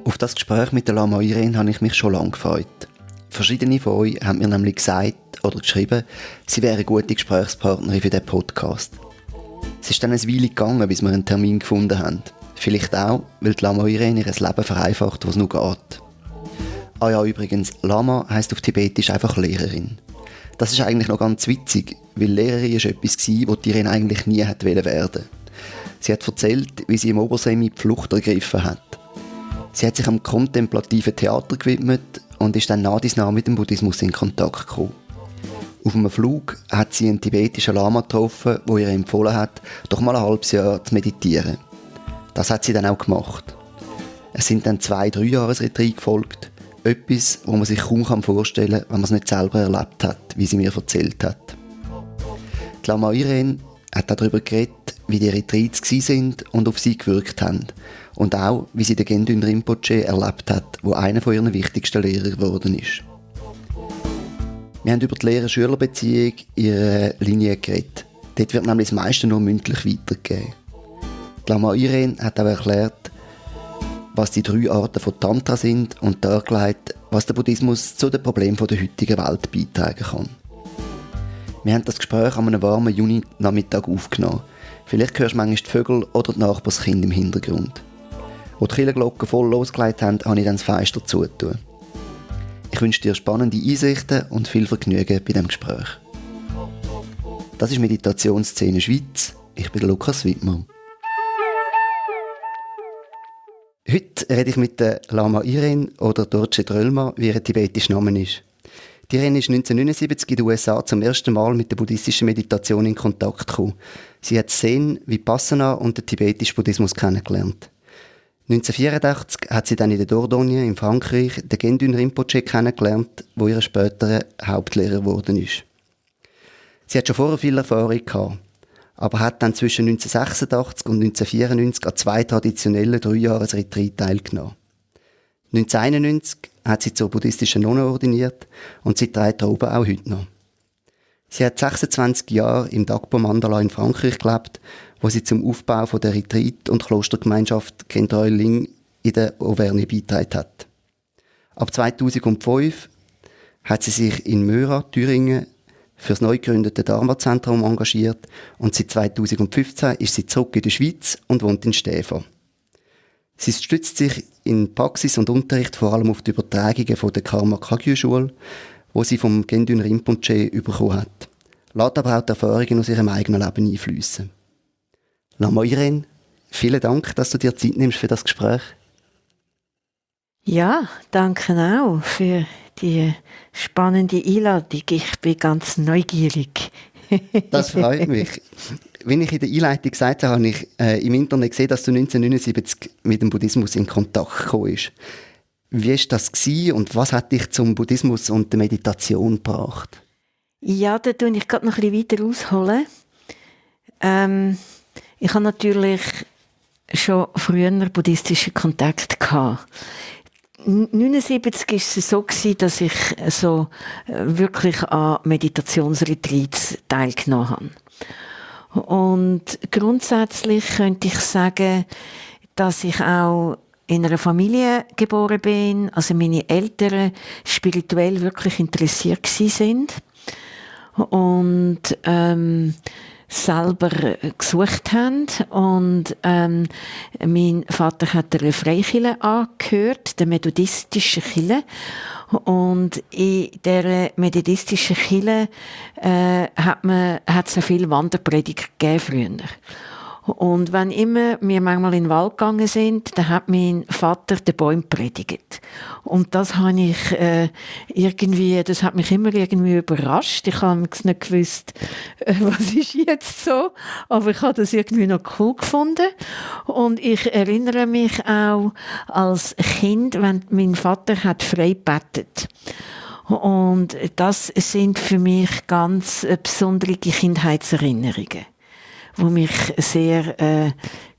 Auf das Gespräch mit der Lama Irene habe ich mich schon lange gefreut. Verschiedene von euch haben mir nämlich gesagt oder geschrieben, sie wäre eine gute Gesprächspartnerin für diesen Podcast. Es ist dann eine Weile gegangen, bis wir einen Termin gefunden haben. Vielleicht auch, weil die Lama Irene ihr Leben vereinfacht, was nur geht. Ah ja, übrigens, Lama heisst auf Tibetisch einfach Lehrerin. Das ist eigentlich noch ganz witzig, weil Lehrerin war etwas, was Irene eigentlich nie werden wollte. Sie hat erzählt, wie sie im Obersemi die Flucht ergriffen hat. Sie hat sich am kontemplativen Theater gewidmet und ist dann nach dies nach mit dem Buddhismus in Kontakt gekommen. Auf einem Flug hat sie einen tibetischen Lama getroffen, der ihr empfohlen hat, doch mal ein halbes Jahr zu meditieren. Das hat sie dann auch gemacht. Es sind dann 2-3 Jahresretreat gefolgt. Etwas, wo man sich kaum vorstellen kann, wenn man es nicht selber erlebt hat, wie sie mir erzählt hat. Die Lama Irene hat auch darüber geredet, wie die Retreats waren und auf sie gewirkt haben. Und auch, wie sie den Gendun Rinpoche erlebt hat, wo einer von ihren wichtigsten Lehrer geworden ist. Wir haben über die Lehrer-Schüler-Beziehung in ihrer Linie geredet. Dort wird nämlich das meiste nur mündlich weitergegeben. Die Lama Irene hat auch erklärt, was die 3 Arten von Tantra sind und dargelegt, was der Buddhismus zu den Problemen der heutigen Welt beitragen kann. Wir haben das Gespräch an einem warmen Juni-Nachmittag aufgenommen. Vielleicht hörst du manchmal die Vögel oder die Nachbarskinder im Hintergrund. Als die Kirchenglocken voll losgelegt haben, habe ich dann das Fenster zugetan. Ich wünsche dir spannende Einsichten und viel Vergnügen bei diesem Gespräch. Das ist Meditationsszene Schweiz. Ich bin Lukas Wittmann. Heute rede ich mit der Lama Irene oder Dorje Drölma, wie ihr tibetischer Name ist. Die Irene ist 1979 in den USA zum ersten Mal mit der buddhistischen Meditation in Kontakt gekommen. Sie hat Zen, Vipassana und den tibetischen Buddhismus kennengelernt. 1984 hat sie dann in der Dordogne in Frankreich den Gendun Rinpoche kennengelernt, wo ihr späterer Hauptlehrer geworden ist. Sie hat schon vorher viel Erfahrung gehabt, aber hat dann zwischen 1986 und 1994 an 2 traditionellen 3-Jahres-Retreat teilgenommen. 1991 hat sie zur buddhistischen Nonne ordiniert und sie trägt oben auch heute noch. Sie hat 26 Jahre im Dagpo Mandala in Frankreich gelebt, wo sie zum Aufbau von der Retreat- und Klostergemeinschaft Kendroy Ling in der Auvergne beigetragen hat. Ab 2005 hat sie sich in Möra, Thüringen, für das neu gegründete Dharma-Zentrum engagiert und seit 2015 ist sie zurück in der Schweiz und wohnt in Stäfa. Sie stützt sich in Praxis und Unterricht vor allem auf die Übertragungen von der Karma-Kagyu-Schule, wo sie vom Gendun Rinpoche bekommen hat. Lässt aber auch die Erfahrungen aus ihrem eigenen Leben einfließen. Lama Irene, vielen Dank, dass du dir Zeit nimmst für das Gespräch. Ja, danke auch für die spannende Einladung. Ich bin ganz neugierig. Das freut mich. Wie ich in der Einleitung gesagt habe, habe ich im Internet gesehen, dass du 1979 mit dem Buddhismus in Kontakt gekommen bist. Wie war das und was hat dich zum Buddhismus und der Meditation gebracht? Ja, da tue ich gerade noch ein bisschen weiter ausholen. Ich habe natürlich schon früher buddhistischen Kontakt gehabt. 1979 war es so, dass ich wirklich an Meditationsretreats teilgenommen habe. Und grundsätzlich könnte ich sagen, dass ich auch in einer Familie geboren bin, also meine Eltern spirituell wirklich interessiert sind und selber gesucht haben. Und mein Vater hat der Freikirche angehört, der methodistischen Kirche. Und in dieser methodistischen Kirche hat es so viele Wanderprediger gegeben früher. Und wenn immer wir manchmal in den Wald gegangen sind, dann hat mein Vater den Bäumen predigt. Und das habe ich das hat mich immer irgendwie überrascht. Ich habe nicht gewusst, was ist jetzt so, aber ich habe das irgendwie noch cool gefunden. Und ich erinnere mich auch als Kind, wenn mein Vater hat frei gebetet. Und das sind für mich ganz besondere Kindheitserinnerungen, die mich sehr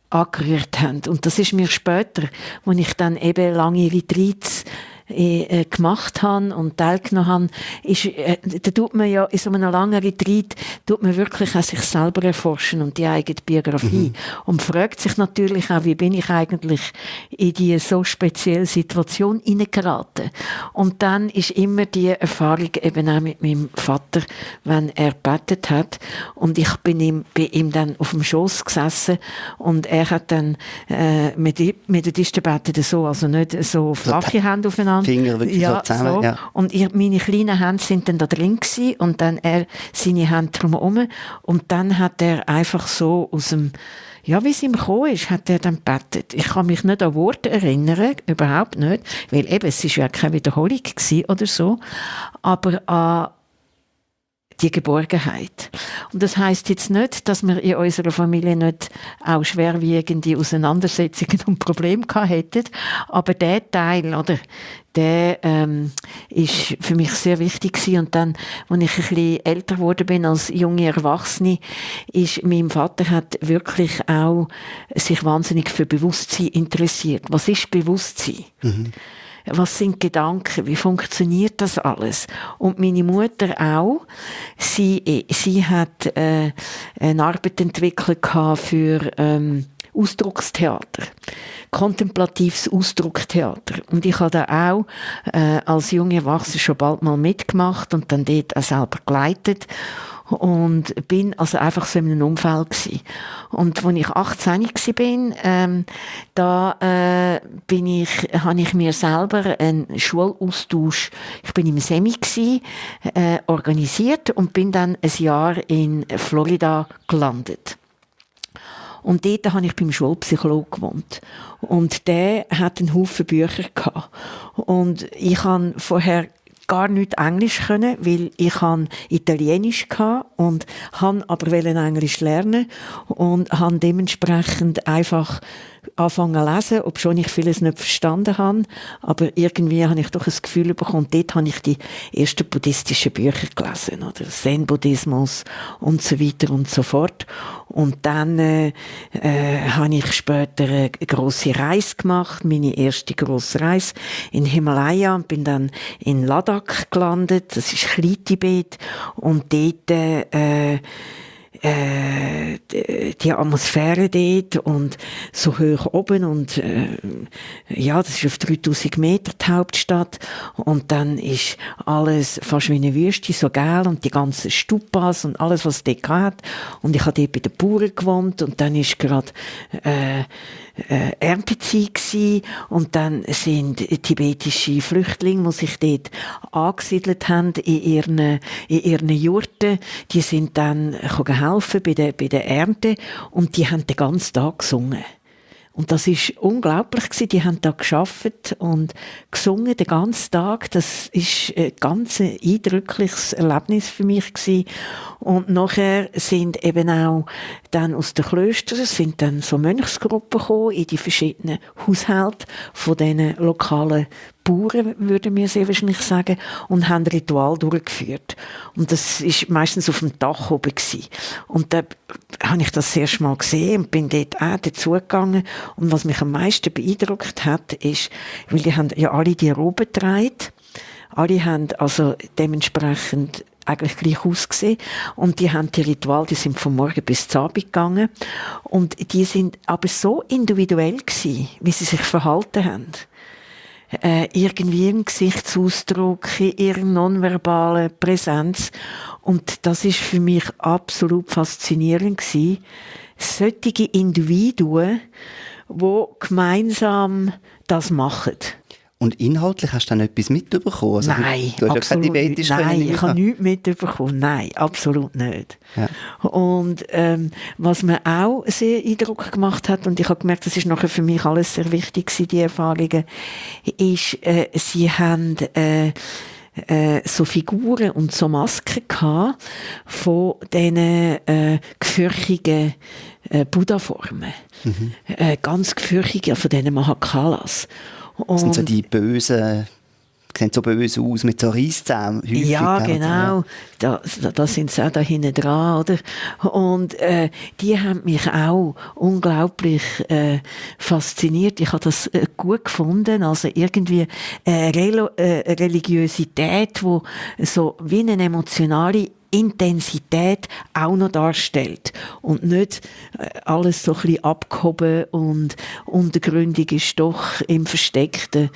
angerührt haben. Und das ist mir später, als ich dann eben lange Retreats gemacht habe und teilgenommen habe, ist, da tut man ja in so einem langen Retreat, tut man wirklich auch sich selber erforschen und die eigene Biografie. Und fragt sich natürlich auch, wie bin ich eigentlich in die so spezielle Situation hineingeraten. Und dann ist immer die Erfahrung eben auch mit meinem Vater, wenn er gebetet hat und ich bin ihm dann auf dem Schoß gesessen und er hat dann Methodisten beten so, also nicht so flache Hände aufeinander. Finger wirklich so zusammen. So. Ja. Und meine kleinen Hände sind dann da drin gewesen, und dann er seine Hände drumherum und dann hat er einfach so aus dem, ja, wie es ihm gekommen ist, hat er dann gebetet. Ich kann mich nicht an Worte erinnern, überhaupt nicht, weil eben, es war ja keine Wiederholung gewesen oder so, aber an die Geborgenheit. Und das heisst jetzt nicht, dass wir in unserer Familie nicht auch schwerwiegende Auseinandersetzungen und Probleme gehabt hätten, aber der Teil, oder, der ist für mich sehr wichtig gewesen. Und dann, als ich ein bisschen älter geworden bin als junge Erwachsene, ist mein Vater hat wirklich auch sich wahnsinnig für Bewusstsein interessiert. Was ist Bewusstsein? Was sind Gedanken? Wie funktioniert das alles? Und meine Mutter auch. Sie hat eine Arbeit entwickelt für Ausdruckstheater. Kontemplatives Ausdruckstheater. Und ich habe da auch als junge Erwachsene schon bald mal mitgemacht und dann dort auch selber geleitet. Und bin also einfach so in einem Umfeld gewesen. Und als ich 18 war, habe ich mir selber einen Schulaustausch, ich bin im Semi gewesen, organisiert und bin dann ein Jahr in Florida gelandet. Und dort habe ich beim Schulpsychologen gewohnt. Und der hat einen Haufen Bücher gehabt. Und ich habe vorher gar nicht Englisch können, weil ich Italienisch hatte und han aber Englisch lernen und han dementsprechend einfach anfangen zu lesen, obschon ich vieles nicht verstanden habe, aber irgendwie habe ich doch ein Gefühl bekommen, dort habe ich die ersten buddhistischen Bücher gelesen, oder Zen-Buddhismus und so weiter und so fort. Und dann habe ich später eine grosse Reise gemacht, meine erste grosse Reise in Himalaya, und bin dann in Ladakh gelandet, das ist Klein-Tibet, und dort die Atmosphäre dort und so hoch oben und ja, das ist auf 3000 Meter die Hauptstadt, und dann ist alles fast wie eine Wüste, so geil, und die ganzen Stupas und alles, was es dort hat. Und ich habe dort bei den Bauern gewohnt, und dann ist gerade Erntezeit gsi, und dann sind tibetische Flüchtlinge, die sich dort angesiedelt haben in ihren Jurten, die sind dann helfen bei der Ernte, und die haben den ganzen Tag gesungen. Und das ist unglaublich gewesen. Die haben da gearbeitet und gesungen den ganzen Tag. Das ist ein ganz eindrückliches Erlebnis für mich gewesen. Und nachher sind eben auch dann aus den Klöstern sind dann so Mönchsgruppen gekommen in die verschiedenen Haushalte von diesen lokalen Bauern, würden wir sehr wahrscheinlich sagen, und haben Ritual durchgeführt. Und das ist meistens auf dem Dach oben gewesen. Und da habe ich das erste Mal gesehen und bin dort auch dazugegangen. Und was mich am meisten beeindruckt hat, ist, weil die haben ja alle die Robe getragen. Alle haben also dementsprechend eigentlich gleich ausgesehen. Und die haben die Ritual, die sind von Morgen bis zum Abend gegangen. Und die sind aber so individuell gewesen, wie sie sich verhalten haben. Irgendwie im Gesichtsausdruck, in ihrer nonverbalen Präsenz. Und das ist für mich absolut faszinierend gewesen. Solche Individuen, die gemeinsam das machen. Und inhaltlich hast du dann etwas mitbekommen? Also Nein, du hast absolut ja kein nicht. Nein, ich habe nichts mitbekommen. Nein, absolut nicht. Ja. Und was mir auch sehr Eindruck gemacht hat, und ich habe gemerkt, das ist nachher für mich alles sehr wichtig gewesen, die Erfahrungen, ist, sie haben so Figuren und so Masken gehabt von diesen gefürchigen Buddha-Formen. Ganz gefürchige von diesen Mahakalas. Das sind so die bösen sehen so böse aus, mit so Reisszähnen. Ja, genau. Da sind sie auch da hinten dran, oder? Und die haben mich auch unglaublich fasziniert. Ich habe das gut gefunden. Also irgendwie Religiosität, wo so wie eine emotionale Intensität auch noch darstellt und nicht alles so ein bisschen abgehoben und untergründig ist doch im Versteckten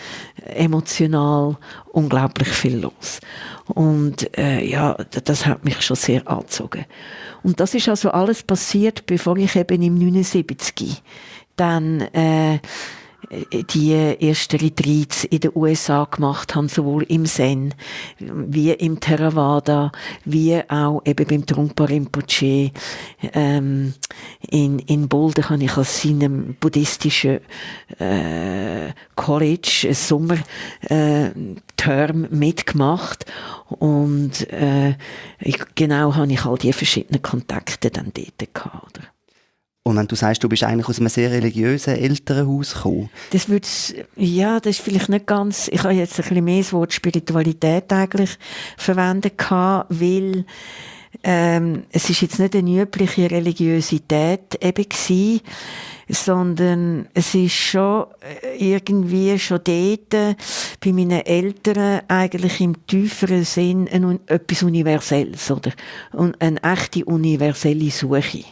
emotional unglaublich viel los. Und das hat mich schon sehr angezogen. Und das ist also alles passiert, bevor ich eben im 79 dann die ersten Retreats in den USA gemacht haben, sowohl im Zen, wie im Theravada, wie auch eben beim Trungpa Rinpoche. In Boulder habe ich als seinem buddhistischen College einen Sommerterm mitgemacht und genau habe ich all die verschiedenen Kontakte dann dort gehabt. Oder? Und wenn du sagst, du bist eigentlich aus einem sehr religiösen Elternhaus gekommen. Das ist vielleicht nicht ganz, ich habe jetzt ein bisschen mehr das Wort Spiritualität eigentlich verwendet gehabt, weil es ist jetzt nicht eine übliche Religiosität eben gewesen, sondern es ist schon irgendwie schon dort bei meinen Eltern eigentlich im tieferen Sinn etwas Universelles, oder? Und eine echte universelle Suche.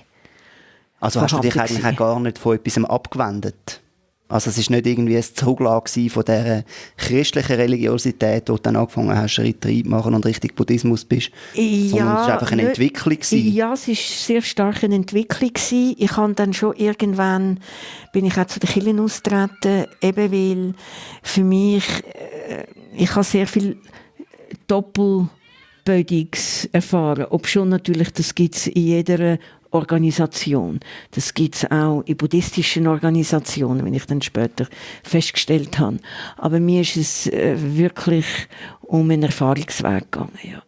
Also hast du dich eigentlich auch gar nicht von etwas abgewendet? Also es war nicht irgendwie ein Zurücklassen von dieser christlichen Religiosität, wo du dann angefangen hast, Retreat zu machen und richtig Buddhismus bist? Ja, sondern es war einfach eine Entwicklung gewesen. Ja, es war sehr stark eine Entwicklung gewesen. Ich habe dann schon irgendwann, bin ich auch zu den Kirchen austreten, eben weil für mich, ich habe sehr viel Doppelbödiges erfahren. Ob schon natürlich, das gibt es in jeder Organisation. Das gibt es auch in buddhistischen Organisationen, wenn ich dann später festgestellt habe. Aber mir ist es wirklich um einen Erfahrungsweg gegangen. Ja.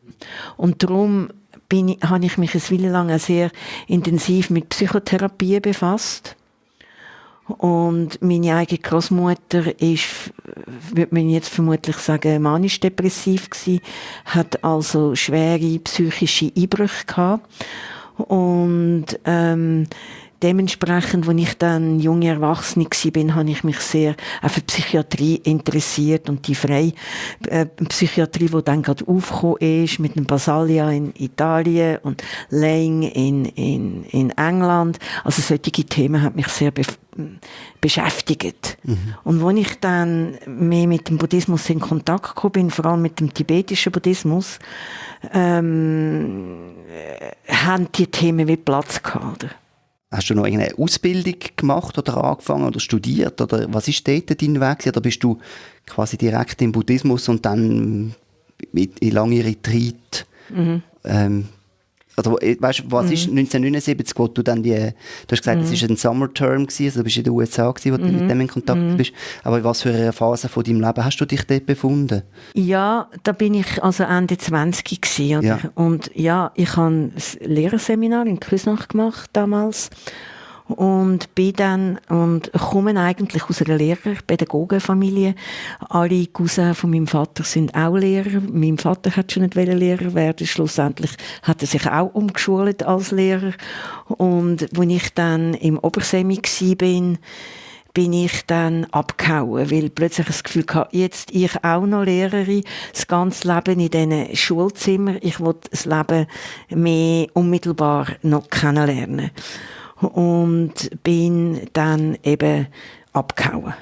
Und darum habe ich mich eine Weile lang sehr intensiv mit Psychotherapie befasst. Und meine eigene Großmutter ist, würde man jetzt vermutlich sagen, manisch-depressiv gewesen, hat also schwere psychische Einbrüche gehabt. Und dementsprechend, als ich dann junge Erwachsene war, habe ich mich sehr auch für Psychiatrie interessiert und die freie Psychiatrie, die dann gerade aufgekommen ist, mit dem Basaglia in Italien und Laing in England. Also solche Themen haben mich sehr beschäftigt. Mhm. Und als ich dann mehr mit dem Buddhismus in Kontakt gekommen bin, vor allem mit dem tibetischen Buddhismus, haben die Themen wie Platz gehabt. Oder? Hast du noch eine Ausbildung gemacht oder angefangen oder studiert? Oder was ist dort dein Weg? Oder bist du quasi direkt im Buddhismus und dann in lange Retreat? Mhm. Oder weißt du, was ist 1979, wo du dann du hast gesagt, es war ein Summer-Term, also du bist in den USA gewesen, wo du mit dem in Kontakt bist. Aber in was für einer Phase von deinem Leben hast du dich dort befunden? Ja, da bin ich also Ende 20 gewesen, oder? Ja. Und ja, ich habe ein Lehrerseminar in Küsnacht gemacht damals. Und bin dann und komme eigentlich aus einer Lehrer-Pädagogenfamilie. Alle Cousins von meinem Vater sind auch Lehrer. Mein Vater hat schon nicht Lehrer werden. Schlussendlich hat er sich auch umgeschult als Lehrer. Und als ich dann im Obersemi war, bin ich dann abgehauen, weil plötzlich das Gefühl hatte, jetzt ich auch noch Lehrerin, das ganze Leben in diesen Schulzimmern. Ich wollte das Leben mehr unmittelbar noch kennenlernen. Und bin dann eben abgehauen.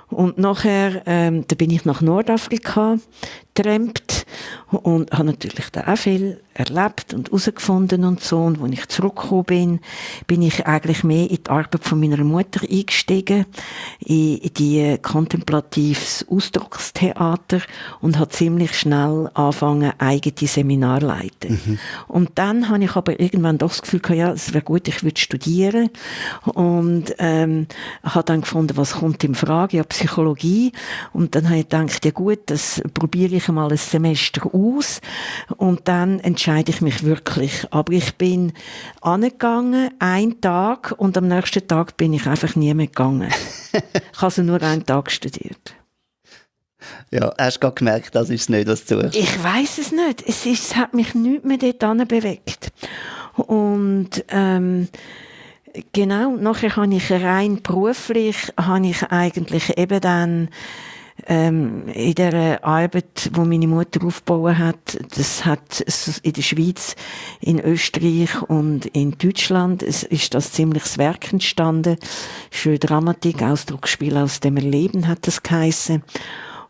Und nachher, da bin ich nach Nordafrika getrampt und habe natürlich da auch viel erlebt und herausgefunden und so. Und als ich zurückgekommen bin, bin ich eigentlich mehr in die Arbeit von meiner Mutter eingestiegen, in die kontemplatives Ausdruckstheater und habe ziemlich schnell angefangen, eigene Seminare zu leiten. Mhm. Und dann habe ich aber irgendwann doch das Gefühl gehabt, ja, es wäre gut, ich würde studieren. Und habe dann gefunden, was kommt in Frage? Ja, Psychologie. Und dann habe ich gedacht, ja gut, das probiere ich einmal ein Semester aus. Und dann entscheide ich mich wirklich. Aber ich bin angegangen, einen Tag, und am nächsten Tag bin ich einfach nie mehr gegangen. Ich habe also nur einen Tag studiert. Ja, hast du gerade gemerkt, das ist es nicht, was du suchst? Ich weiss es nicht. Es hat mich nicht mehr dort bewegt. Und genau, nachher habe ich rein beruflich, habe ich eigentlich eben dann in der Arbeit, wo meine Mutter aufgebaut hat, das hat in der Schweiz, in Österreich und in Deutschland, ist das ziemliches Werk entstanden. Schöne Dramatik, Ausdrucksspiel aus dem Erleben hat das geheissen.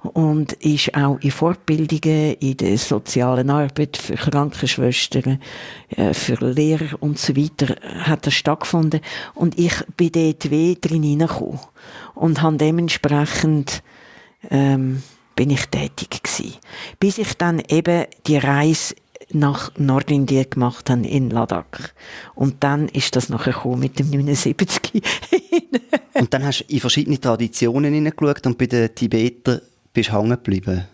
Und ist auch in Fortbildungen, in der sozialen Arbeit für Krankenschwestern, für Lehrer und so weiter hat das stattgefunden. Und ich bin dort drin hineingekommen. Und habe dementsprechend bin ich tätig gewesen. Bis ich dann eben die Reise nach Nordindien gemacht habe, in Ladakh. Und dann ist das nachher gekommen mit dem 79. Und dann hast du in verschiedene Traditionen hineingeschaut und bei den Tibetern bist du hängen geblieben?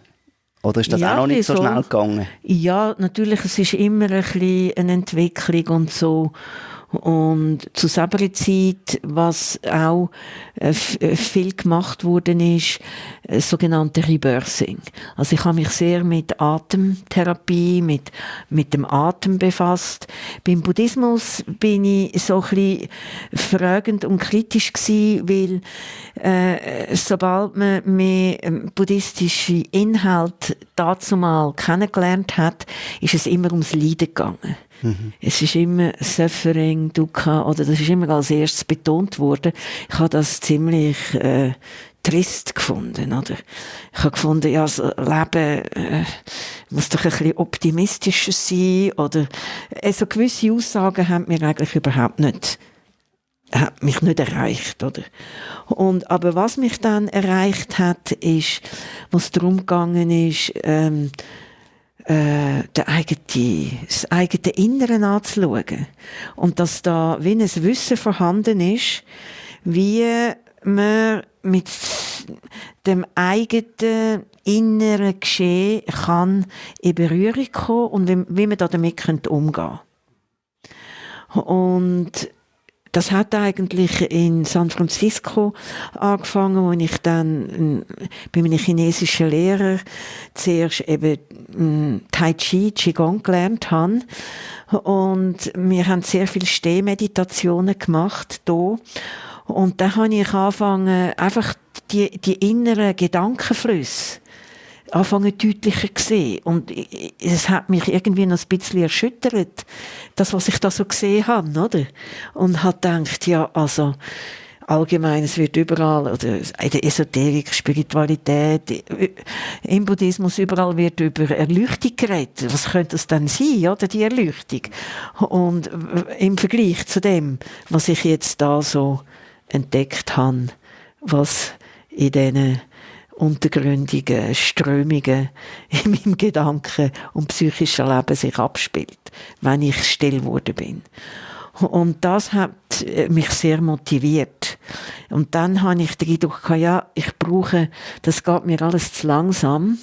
Oder ist das auch noch nicht so schnell gegangen? Ja, natürlich, es ist immer ein bisschen eine Entwicklung und so. Und zu selber Zeit, was auch viel gemacht worden ist, sogenannte Rebirthing. Also ich habe mich sehr mit Atemtherapie, mit dem Atem befasst. Beim Buddhismus bin ich so ein bisschen fragend und kritisch gewesen, weil sobald man mehr buddhistische Inhalte dazumal kennengelernt hat, ist es immer ums Leiden gegangen. Es ist immer Suffering, Dukkha, oder das ist immer als erstes betont worden. Ich habe das ziemlich trist gefunden, oder? Ich habe gefunden, ja, das Leben muss doch ein bisschen optimistischer sein, oder? Also gewisse Aussagen haben mir eigentlich überhaupt nicht, hat mich nicht erreicht, oder? Aber was mich dann erreicht hat, ist, was darum gegangen ist, das eigene Innere anzuschauen. Und dass da wie ein Wissen vorhanden ist, wie man mit dem eigenen inneren Geschehen kann in Berührung kommen und wie man damit umgehen kann. Und das hat eigentlich in San Francisco angefangen, wo ich dann bei einem chinesischen Lehrer zuerst eben Tai Chi, Qigong gelernt habe. Und wir haben sehr viele Stehmeditationen gemacht hier. Und dann habe ich angefangen, einfach die inneren Gedankenflüsse anfangen deutlicher gesehen. Und es hat mich irgendwie noch ein bisschen erschüttert, das, was ich da so gesehen habe, oder? Und habe gedacht, ja, also, allgemein, es wird überall, oder in der Esoterik, Spiritualität, im Buddhismus, überall wird über Erleuchtung geredet. Was könnte das denn sein, oder, die Erleuchtung? Und im Vergleich zu dem, was ich jetzt da so entdeckt habe, was in diesen untergründigen Strömungen in meinem Gedanken- und psychischen Leben sich abspielt, wenn ich still geworden bin. Und das hat mich sehr motiviert. Und dann habe ich den Eindruck gehabt, ja, das geht mir alles zu langsam.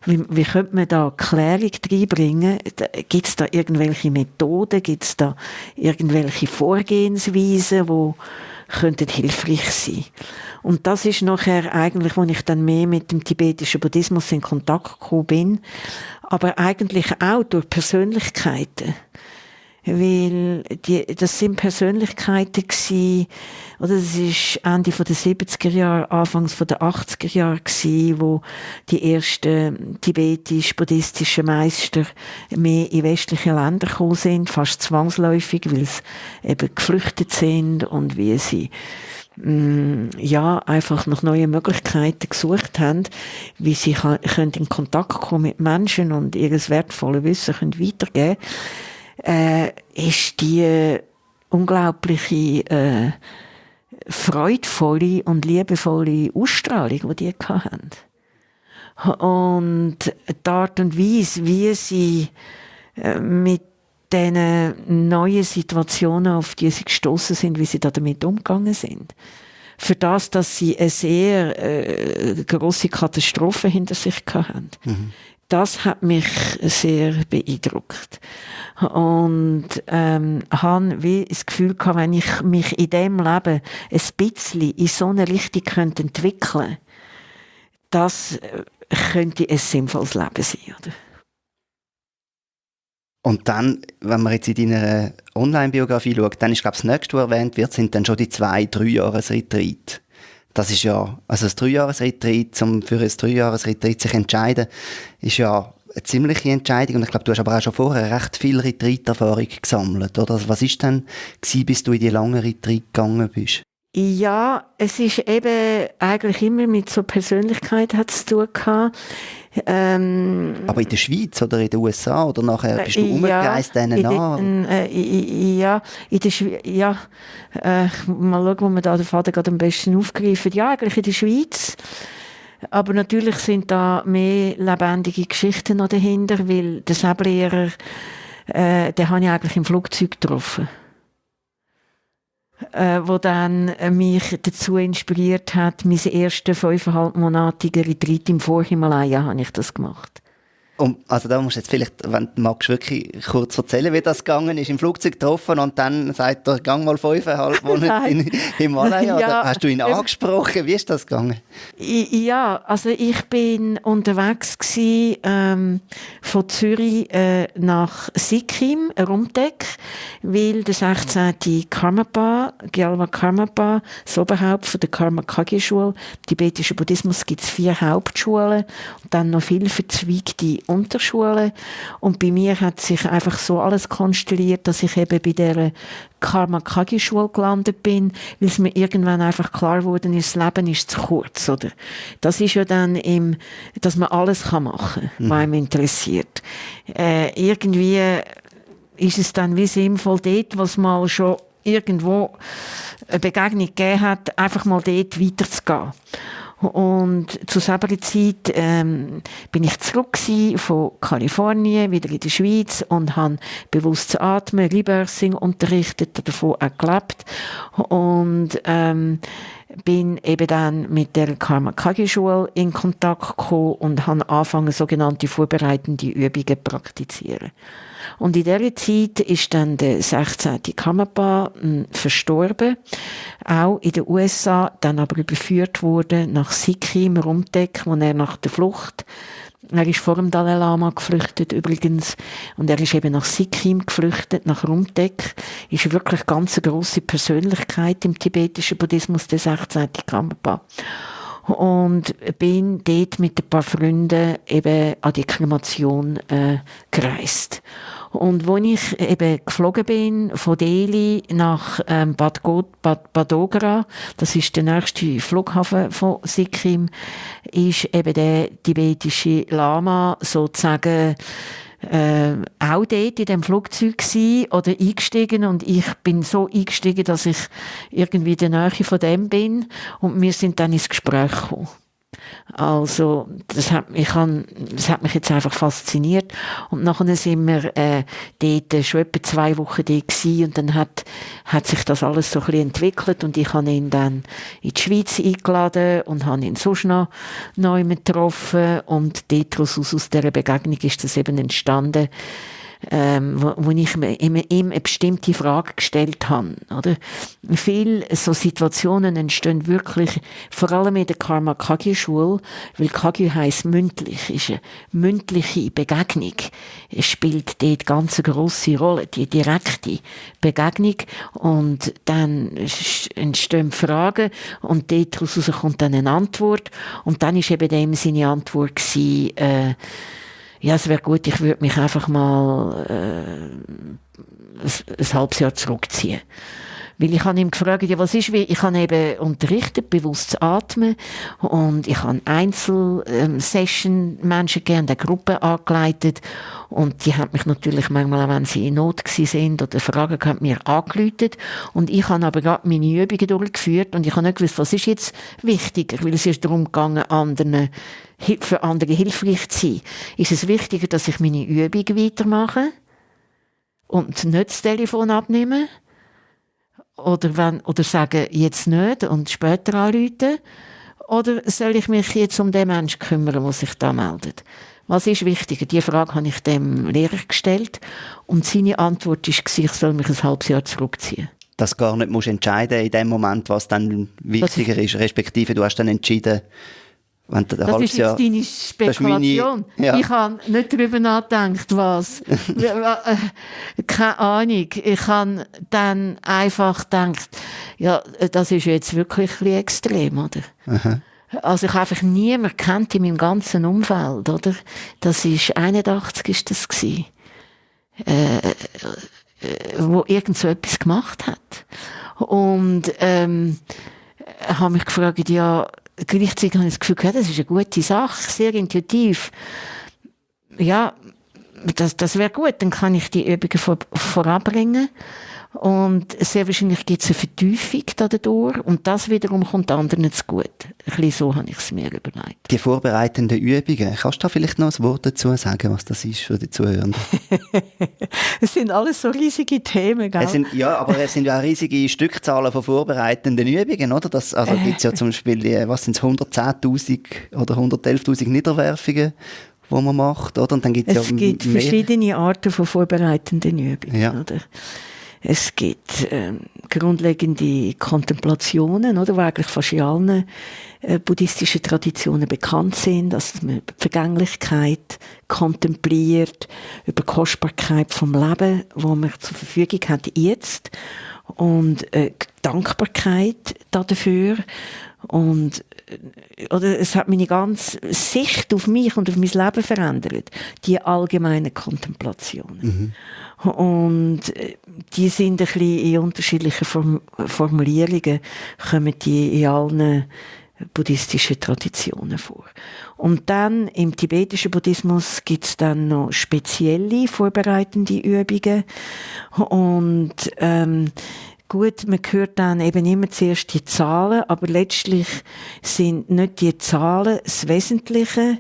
Wie könnte man da Klärung reinbringen? Gibt es da irgendwelche Methoden? Gibt es da irgendwelche Vorgehensweisen, die könnten hilfreich sein? Und das ist nachher eigentlich, wo ich dann mehr mit dem tibetischen Buddhismus in Kontakt gekommen bin, aber eigentlich auch durch Persönlichkeiten. Weil das sind Persönlichkeiten gewesen, oder das ist Ende der 70er Jahre, Anfangs der 80er Jahre gewesen, wo die ersten tibetisch-buddhistischen Meister mehr in westliche Länder gekommen sind, fast zwangsläufig, weil sie eben geflüchtet sind und wie sie einfach nach neuen Möglichkeiten gesucht haben, wie sie können in Kontakt kommen mit Menschen und ihr wertvolles Wissen können weitergeben, ist die unglaubliche freudvolle und liebevolle Ausstrahlung, die hatten. Und die Art und Weise, wie sie mit diesen neuen Situationen, auf die sie gestoßen sind, wie sie damit umgegangen sind. Für das, dass sie eine sehr grosse Katastrophe hinter sich hatten. Mhm. Das hat mich sehr beeindruckt. Und habe wie das Gefühl gehabt, wenn ich mich in diesem Leben ein bisschen in so eine Richtung entwickeln könnte, das könnte ein sinnvolles Leben sein, oder? Und dann, wenn man jetzt in deiner Online-Biografie schaut, dann ist, glaube ich, das nächste, was erwähnt wird, sind dann schon die 2-3-Jahres-Retreat. Das ist ja, also das 3-Jahres-Retreat, für ein 3-Jahres-Retreat sich entscheiden, ist ja eine ziemliche Entscheidung. Und ich glaube, du hast aber auch schon vorher recht viel Retreat-Erfahrung gesammelt, oder? Also was ist denn gewesen, bis du in die langen Retreat gegangen bist? Ja, es ist eben eigentlich immer mit so Persönlichkeit hat es zu tun gehabt. Aber in der Schweiz oder in den USA oder nachher bist du umgereist denen an? Ja, in der Schweiz, ja. Mal schauen, wo wir da den Vater gerade am besten aufgreifen. Ja, eigentlich in der Schweiz. Aber natürlich sind da mehr lebendige Geschichten noch dahinter, weil der Säbellehrer, den habe ich eigentlich im Flugzeug getroffen. Wo dann mich dazu inspiriert hat, mein ersten 5,5-monatiger Retreat im Vorhimalaya habe ich das gemacht. Also da musst du jetzt vielleicht, wenn du magst, wirklich kurz erzählen, wie das gegangen ist. Im Flugzeug getroffen und dann sagt er, gang mal 5,5 Monate in Himalaya. Ja, oder hast du ihn angesprochen? Wie ist das gegangen? Ja, also ich bin unterwegs gewesen, von Zürich nach Sikkim, Rumtek, weil der 16. Karmapa, Gyalva Karmapa, das Oberhaupt von der Karma-Kagyu-Schule, im tibetischen Buddhismus gibt es 4 Hauptschulen und dann noch viele verzweigte Unterschulen. Und bei mir hat sich einfach so alles konstelliert, dass ich eben bei der Karma-Kagyu-Schule gelandet bin, weil es mir irgendwann einfach klar wurde, das Leben ist zu kurz, oder? Das ist ja dann dass man alles machen kann, was einem interessiert. Irgendwie ist es dann wie sinnvoll, dort, was mal schon irgendwo eine Begegnung gegeben hat, einfach mal dort weiterzugehen. Und zu selber Zeit bin ich zurück von Kalifornien, wieder in der Schweiz und habe bewusstes Atmen, Rebirthing unterrichtet, davon auch gelebt. Und bin eben dann mit der Karma-Kagyu-Schule in Kontakt gekommen und habe angefangen, sogenannte vorbereitende Übungen zu praktizieren. Und in dieser Zeit ist dann der 16. Karmapa verstorben, auch in den USA, dann aber überführt worden nach Sikkim, Rumtek, wo er nach der Flucht, er ist vor dem Dalai Lama geflüchtet übrigens, und er ist eben nach Sikkim geflüchtet, nach Rumtek, ist wirklich ganz eine grosse Persönlichkeit im tibetischen Buddhismus, der 16. Karmapa. Und bin dort mit ein paar Freunden eben an die Kremation gereist. Und als ich eben geflogen bin von Delhi nach Badogra, das ist der nächste Flughafen von Sikkim, ist eben der tibetische Lama sozusagen auch dort in dem Flugzeug gsi oder eingestiegen, und ich bin so eingestiegen, dass ich irgendwie in der Nähe von dem bin, und wir sind dann ins Gespräch gekommen. Also, das hat mich jetzt einfach fasziniert. Und nachher sind wir dort schon etwa 2 Wochen dort gewesen, und dann hat sich das alles so ein bisschen entwickelt, und ich habe ihn dann in die Schweiz eingeladen und habe ihn sonst noch neu getroffen, und daraus aus dieser Begegnung ist das eben entstanden, wo ich ihm eine bestimmte Frage gestellt habe, oder? Viele so Situationen entstehen wirklich, vor allem in der Karma-Kagyu-Schule, weil Kagyu heisst mündlich, ist eine mündliche Begegnung. Es spielt dort ganz eine grosse Rolle, die direkte Begegnung, und dann entstehen Fragen, und daraus kommt dann eine Antwort, und dann ist eben dem seine Antwort gewesen, ja, es wäre gut, ich würde mich einfach mal ein halbes Jahr zurückziehen. Weil ich habe ihm gefragt, ja, was ist, wie? Ich habe eben unterrichtet, bewusstes Atmen, und ich habe Einzelsession-Menschen gegeben, eine Gruppe angeleitet, und die haben mich natürlich manchmal, auch wenn sie in Not sind oder Fragen hatten, mir angerufen, und ich habe aber gerade meine Übungen durchgeführt, und ich habe nicht gewusst, was ist jetzt wichtiger, weil es ist darum gegangen, für andere hilfreich zu sein. Ist es wichtiger, dass ich meine Übung weitermache und nicht das Telefon abnehme? Oder sagen, jetzt nicht und später anrufen? Oder soll ich mich jetzt um den Menschen kümmern, der sich da meldet? Was ist wichtiger? Diese Frage habe ich dem Lehrer gestellt, und seine Antwort war, ich soll mich ein halbes Jahr zurückziehen. Dass du gar nicht entscheiden musst in dem Moment, was dann wichtiger ist, respektive du hast dann entschieden, Wenn du ein Das halbes ist Jahr... jetzt deine Spekulation. Ja. Ich habe nicht darüber nachgedacht, was. Keine Ahnung. Ich habe dann einfach gedacht, ja, das ist jetzt wirklich ein bisschen extrem, oder? Aha. Also ich habe einfach niemanden kennt in meinem ganzen Umfeld, oder? Das ist 81 ist das gewesen, wo irgend so etwas gemacht hat. Und habe mich gefragt, ja, gleichzeitig habe ich das Gefühl, ja, das ist eine gute Sache, sehr intuitiv. Ja, das wäre gut, dann kann ich die Übungen voranbringen. Und sehr wahrscheinlich gibt es eine Vertiefung dadurch und das wiederum kommt anderen zu gut. Ein bisschen so habe ich es mir überlegt. Die vorbereitenden Übungen, kannst du da vielleicht noch ein Wort dazu sagen, was das ist für die Zuhörenden? Es sind alles so riesige Themen, gell? Aber es sind ja auch riesige Stückzahlen von vorbereitenden Übungen, oder? Also gibt es ja zum Beispiel, was sind es, 110'000 oder 111'000 Niederwerfungen, die man macht, oder? Und dann gibt's es gibt verschiedene Arten von vorbereitenden Übungen, ja. Oder? Es gibt grundlegende Kontemplationen, oder, die eigentlich fast in allen buddhistischen Traditionen bekannt sind, dass man über die Vergänglichkeit kontempliert, über die Kostbarkeit vom Leben, wo man zur Verfügung hat jetzt, und Dankbarkeit dafür. Und oder es hat meine ganze Sicht auf mich und auf mein Leben verändert, die allgemeinen Kontemplationen. Und die sind ein bisschen in unterschiedlichen Formulierungen, kommen die in allen buddhistischen Traditionen vor. Und dann im tibetischen Buddhismus gibt es dann noch spezielle vorbereitende Übungen. Und gut, man hört dann eben immer zuerst die Zahlen, aber letztlich sind nicht die Zahlen das Wesentliche,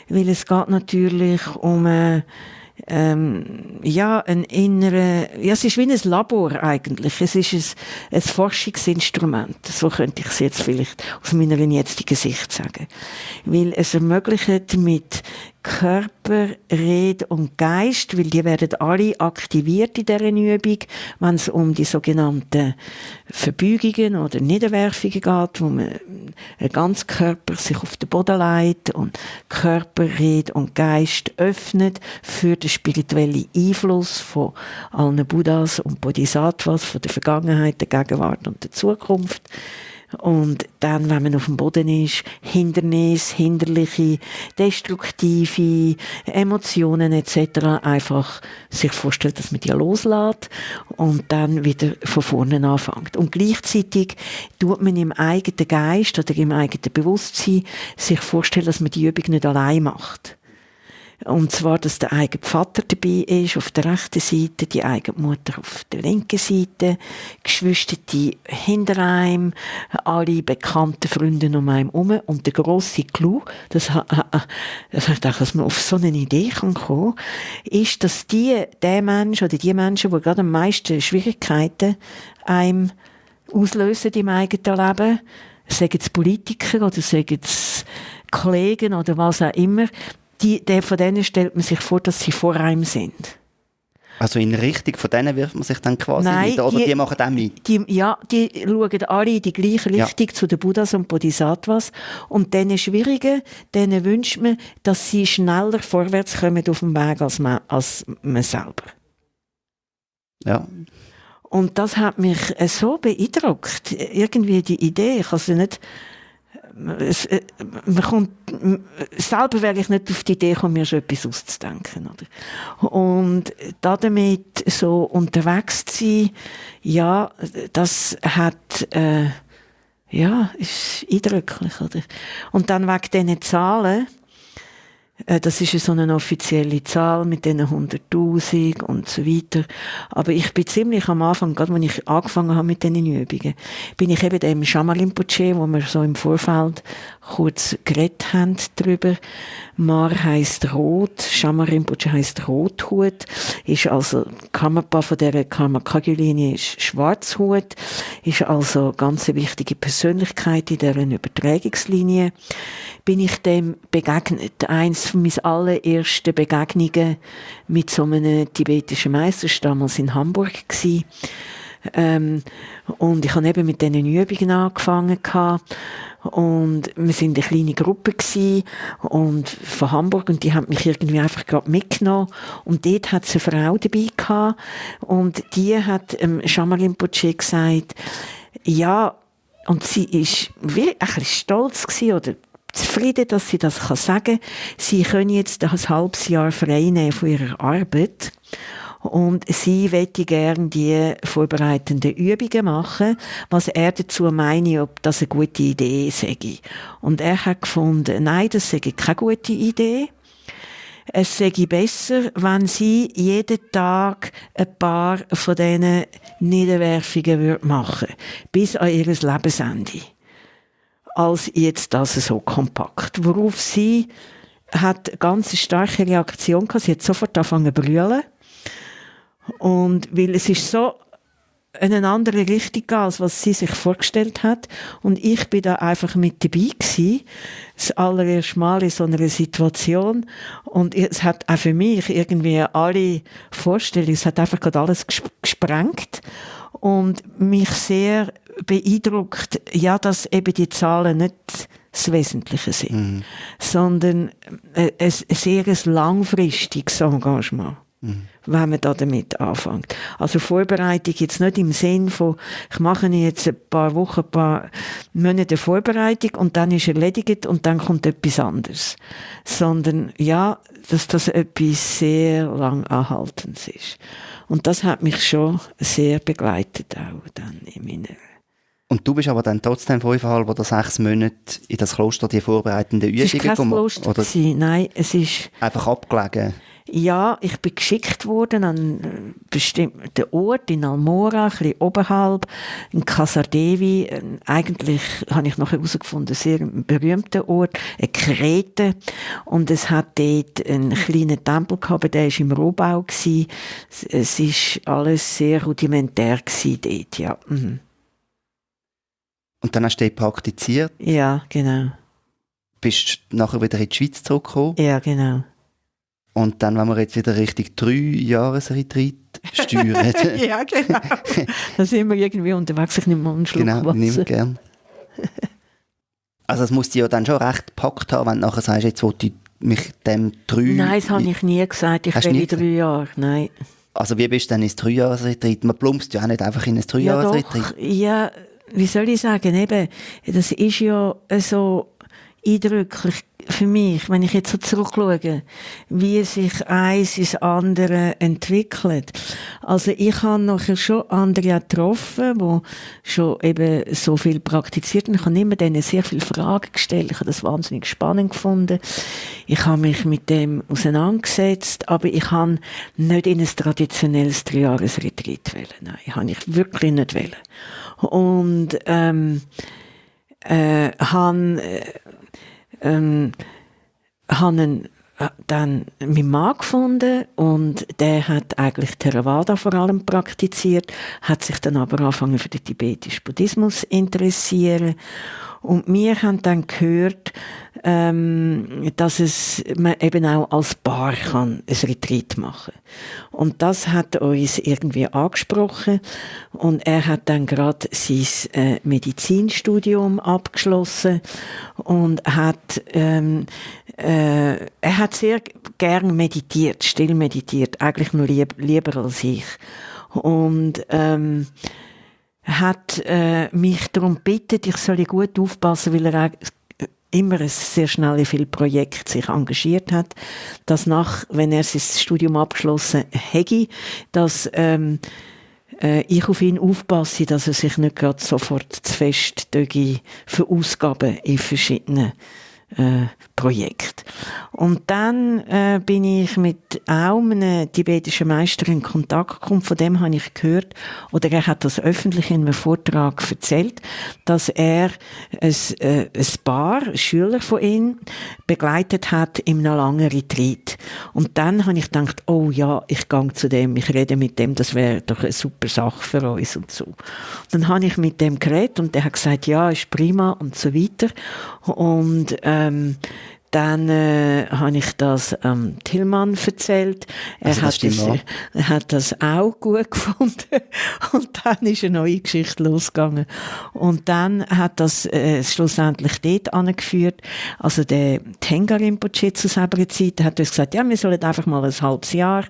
weil es geht natürlich um ein innere, ja, es ist wie ein Labor eigentlich. Es ist ein Forschungsinstrument. So könnte ich es jetzt vielleicht aus meiner jetzigen Sicht sagen. Weil es ermöglicht mit Körper, Rede und Geist, weil die werden alle aktiviert in dieser Übung, wenn es um die sogenannten Verbeugungen oder Niederwerfungen geht, wo man der ganze Körper sich auf den Boden legt und Körper, Rede und Geist öffnet für den spirituellen Einfluss von allen Buddhas und Bodhisattvas, von der Vergangenheit, der Gegenwart und der Zukunft. Und dann, wenn man auf dem Boden ist, Hindernisse, hinderliche, destruktive Emotionen etc. einfach sich vorstellt, dass man die loslässt und dann wieder von vorne anfängt. Und gleichzeitig tut man im eigenen Geist oder im eigenen Bewusstsein sich vorstellen, dass man die Übung nicht allein macht. Und zwar, dass der eigene Vater dabei ist, auf der rechten Seite, die eigene Mutter auf der linken Seite, Geschwister die hinter einem, alle bekannten Freunde um einen herum. Und der grosse Clou, das ich dachte, dass man auf so eine Idee kommen kann, ist, dass der Mensch oder die Menschen, die gerade am meisten Schwierigkeiten einem auslösen im eigenen Leben, sagen es Politiker oder sagen es Kollegen oder was auch immer, von denen stellt man sich vor, dass sie vor einem sind. Also in Richtung von denen wirft man sich dann quasi mit? Oder die machen auch mit? Die schauen alle in die gleiche Richtung zu den Buddhas und Bodhisattvas. Und denen Schwierigen, denen wünscht man, dass sie schneller vorwärts kommen auf dem Weg als man selber. Ja. Und das hat mich so beeindruckt. Irgendwie die Idee, ich also nicht... selber wäre ich nicht auf die Idee gekommen, mir schon etwas auszudenken. Oder? Und damit so unterwegs zu sein, ja, das hat, ist eindrücklich. Oder? Und dann wegen diesen Zahlen, das ist ja so eine offizielle Zahl mit diesen 100'000 und so weiter. Aber ich bin ziemlich am Anfang, gerade als ich angefangen habe mit diesen Übungen, bin ich eben dem Shama Rinpoche, wo wir so im Vorfeld kurz geredet haben drüber. Mar heisst Rot, Shama Rinpoche heisst Rothut, ist also Karmapa von dieser Karma-Kagyu-Linie ist Schwarzhut, ist also ganz eine wichtige Persönlichkeit in dieser Übertragungslinie. Bin ich dem begegnet. Eins von meinen allerersten Begegnungen mit so einem tibetischen Meister war damals in Hamburg gewesen. Und ich habe eben mit diesen Übungen angefangen gehabt. Und wir sind eine kleine Gruppe gewesen, und von Hamburg, und die haben mich irgendwie einfach gerade mitgenommen. Und dort hat es eine Frau dabei gehabt, und die hat Shyama Rinpoche gesagt, ja, und sie ist wirklich ein bisschen stolz gewesen, oder zufrieden, dass sie das sagen kann. Sie können jetzt ein halbes Jahr frei nehmen von ihrer Arbeit. Und sie möchte gerne die vorbereitenden Übungen machen, was er dazu meine, ob das eine gute Idee sei. Und er hat gefunden, nein, das sei keine gute Idee. Es sei besser, wenn sie jeden Tag ein paar von diesen Niederwerfungen machen würde, bis an ihr Lebensende. Als jetzt das so kompakt. Worauf sie hat eine ganz starke Reaktion gehabt. Sie hat sofort angefangen zu brüllen. Und weil es ist so in eine andere Richtung gegangen, als was sie sich vorgestellt hat. Und ich bin da einfach mit dabei gewesen. Das allererste Mal in so einer Situation. Und es hat auch für mich irgendwie alle Vorstellungen, es hat einfach gerade alles gesprengt. Und mich sehr beeindruckt, ja, dass eben die Zahlen nicht das Wesentliche sind, sondern ein sehr langfristiges Engagement. Wenn man da damit anfängt. Also Vorbereitung jetzt nicht im Sinn von, ich mache jetzt ein paar Wochen, ein paar Monate Vorbereitung und dann ist erledigt und dann kommt etwas anderes. Sondern, ja, dass das etwas sehr lang Anhaltendes ist. Und das hat mich schon sehr begleitet auch dann in meiner. Und du bist aber dann trotzdem 5,5 oder 6 Monate in das Kloster, die vorbereitenden Übungen gemacht? Es war kein Kloster gewesen, nein, es ist einfach abgelegen. Ja, ich bin geschickt worden an einen bestimmten Ort in Almora, ein bisschen oberhalb, in Casardevi. Eigentlich habe ich nachher herausgefunden, ein sehr berühmter Ort, eine Krete. Und es hat dort einen kleinen Tempel gehabt, der war im Rohbau gewesen. Es war alles sehr rudimentär gewesen dort, ja. Mhm. Und dann hast du dort praktiziert? Ja, genau. Bist du nachher wieder in die Schweiz zurückgekommen? Ja, genau. Und dann, wenn wir jetzt wieder Richtung 3-Jahres-Retreat steuern. Ja, genau. Da sind wir irgendwie unterwegs, ich nehme mal einen Schluck Wasser. Genau, nimm gern. Also es muss dich ja dann schon recht gepackt haben, wenn du nachher sagst, jetzt wollte ich mich dem 3... Nein, das habe ich nie gesagt, ich will in 3 Jahre, nein. Also wie bist du dann ins 3-Jahres-Retreat? Man plumpst ja auch nicht einfach in ein 3-Jahres-Retreat. Ja, wie soll ich sagen, eben, das ist ja so eindrücklich für mich, wenn ich jetzt so zurückschaue, wie sich eins ins andere entwickelt. Also ich habe nachher schon andere getroffen, die schon eben so viel praktiziert haben. Ich habe immer denen sehr viele Fragen gestellt. Ich habe das wahnsinnig spannend gefunden. Ich habe mich mit dem auseinandergesetzt, aber ich habe nicht in ein traditionelles 3-Jahres-Retreat wollen. Nein, habe ich wirklich nicht wollen. Und habe dann meinen Mann gefunden und der hat eigentlich Theravada vor allem praktiziert, hat sich dann aber angefangen für den tibetischen Buddhismus zu interessieren. Und wir haben dann gehört, dass man eben auch als Paar kann ein Retreat machen. Und das hat uns irgendwie angesprochen. Und er hat dann gerade sein Medizinstudium abgeschlossen und hat, er hat sehr gern meditiert, still meditiert, eigentlich nur lieber als ich. Und hat mich darum gebeten, ich soll gut aufpassen, weil er immer sehr schnell in viele Projekte sich engagiert hat, dass wenn er sein Studium abgeschlossen hätte, dass ich auf ihn aufpasse, dass er sich nicht gerade sofort zu fest verausgaben in verschiedenen Projekt. Und dann bin ich mit auch einem tibetischen Meister in Kontakt gekommen, von dem habe ich gehört, oder er hat das öffentlich in einem Vortrag erzählt, dass er ein Paar Schüler von ihm begleitet hat in einem langen Retreat. Und dann habe ich gedacht, oh ja, ich gehe zu dem, ich rede mit dem, das wäre doch eine super Sache für uns und so. Dann habe ich mit dem geredet und der hat gesagt, ja, ist prima und so weiter. Und dann habe ich das Tillmann erzählt. Er hat das auch gut gefunden. Und dann ist eine neue Geschichte losgegangen. Und dann hat das schlussendlich dort angeführt. Also der Tengar Rinpoche zu selber Zeit hat uns gesagt, ja, wir sollen einfach mal ein halbes Jahr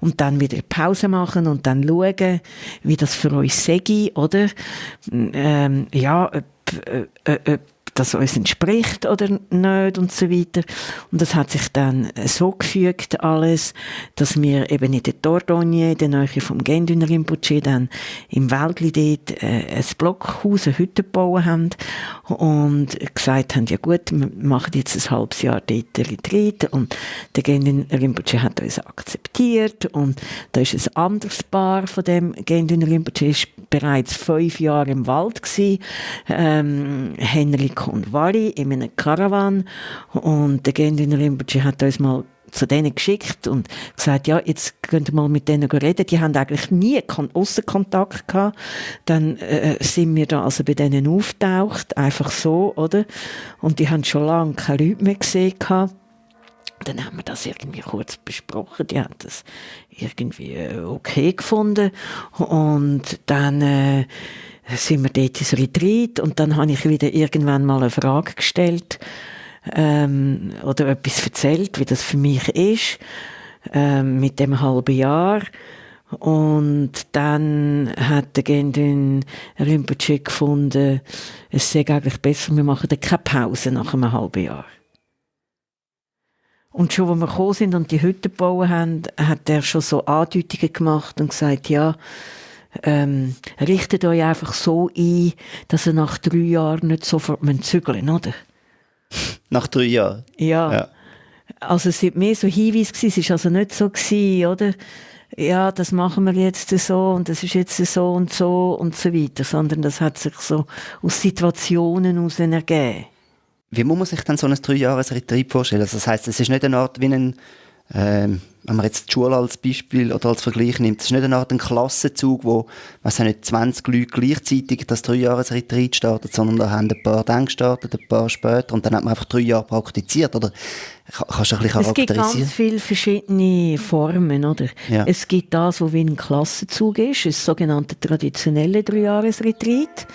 und dann wieder Pause machen und dann schauen, wie das für uns sei, oder? Ob das uns entspricht oder nicht und so weiter. Und das hat sich dann so gefügt alles, dass wir eben in der Dordogne, in der Nähe vom Gendüner Rinpoche, dann im Wäldli dort ein Blockhaus, eine Hütte gebaut haben und gesagt haben, ja gut, wir machen jetzt ein halbes Jahr dort Retreat und der Gendüner Rinpoche hat uns akzeptiert und da ist ein anderes Paar von dem Gendüner Rinpoche ist bereits 5 Jahre im Wald gewesen, Henrik und Wari in einem Caravan und der Gendüner Rinpoche hat uns mal zu denen geschickt und gesagt, ja, jetzt könnt ihr mal mit denen reden. Die haben eigentlich nie Aussenkontakt gehabt. Dann sind wir da also bei denen auftaucht, einfach so, oder? Und die haben schon lange keine Leute mehr gesehen gehabt. Dann haben wir das irgendwie kurz besprochen. Die haben das irgendwie okay gefunden. Und dann sind wir dort ins Retreat und dann habe ich wieder irgendwann mal eine Frage gestellt oder etwas erzählt, wie das für mich ist mit dem halben Jahr. Und dann hat der Gendün Rinpoche gefunden, es sei eigentlich besser, wir machen keine Pause nach einem halben Jahr. Und schon, als wir gekommen sind und die Hütte gebaut haben, hat er schon so Andeutungen gemacht und gesagt, ja, richtet euch einfach so ein, dass ihr nach 3 Jahren nicht sofort zügeln müsst, oder? Nach 3 Jahren? Ja. Also es waren mehr so Hinweise gewesen, es war also nicht so gewesen, oder? Ja, das machen wir jetzt so und das ist jetzt so und so weiter, sondern das hat sich so aus Situationen heraus ergeben. Wie muss man sich dann so ein 3-Jahres-Retreat vorstellen? Also das heisst, es ist nicht eine Art wie ein, wenn man jetzt die Schule als Beispiel oder als Vergleich nimmt, es ist nicht eine Art ein Klassenzug, wo, was nicht 20 Leute gleichzeitig das 3-Jahres-Retreat startet, sondern da haben ein paar dann gestartet, ein paar später und dann hat man einfach 3 Jahre praktiziert, oder? Kannst du ein bisschen charakterisieren? Es gibt ganz viele verschiedene Formen, oder? Ja. Es gibt das, was wie ein Klassenzug ist, das sogenannte traditionelle 3-Jahres-Retreat,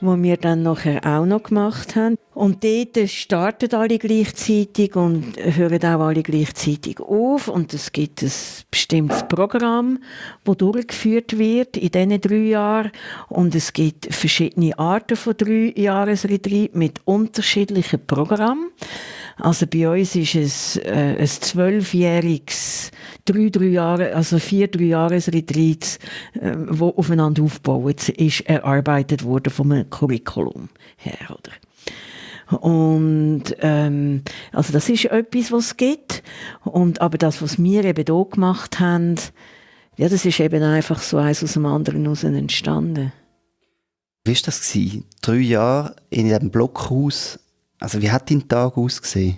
wo wir dann nachher auch noch gemacht haben. Und dort starten alle gleichzeitig und hören auch alle gleichzeitig auf. Und es gibt ein bestimmtes Programm, das durchgeführt wird in diesen 3 Jahren. Und es gibt verschiedene Arten von 3-Jahres-Retreat mit unterschiedlichen Programmen. Also bei uns ist es ein 12-jähriges, 4 3-Jahres-Retreats, wo aufeinander aufgebaut ist, erarbeitet wurde vom Curriculum her, oder? Und also das ist etwas, was es gibt. Aber das, was wir eben hier gemacht haben, ja, das ist eben einfach so eins aus dem anderen heraus entstanden. Wie war das? 3 Jahre in diesem Blockhaus. Also wie hat dein Tag ausgesehen?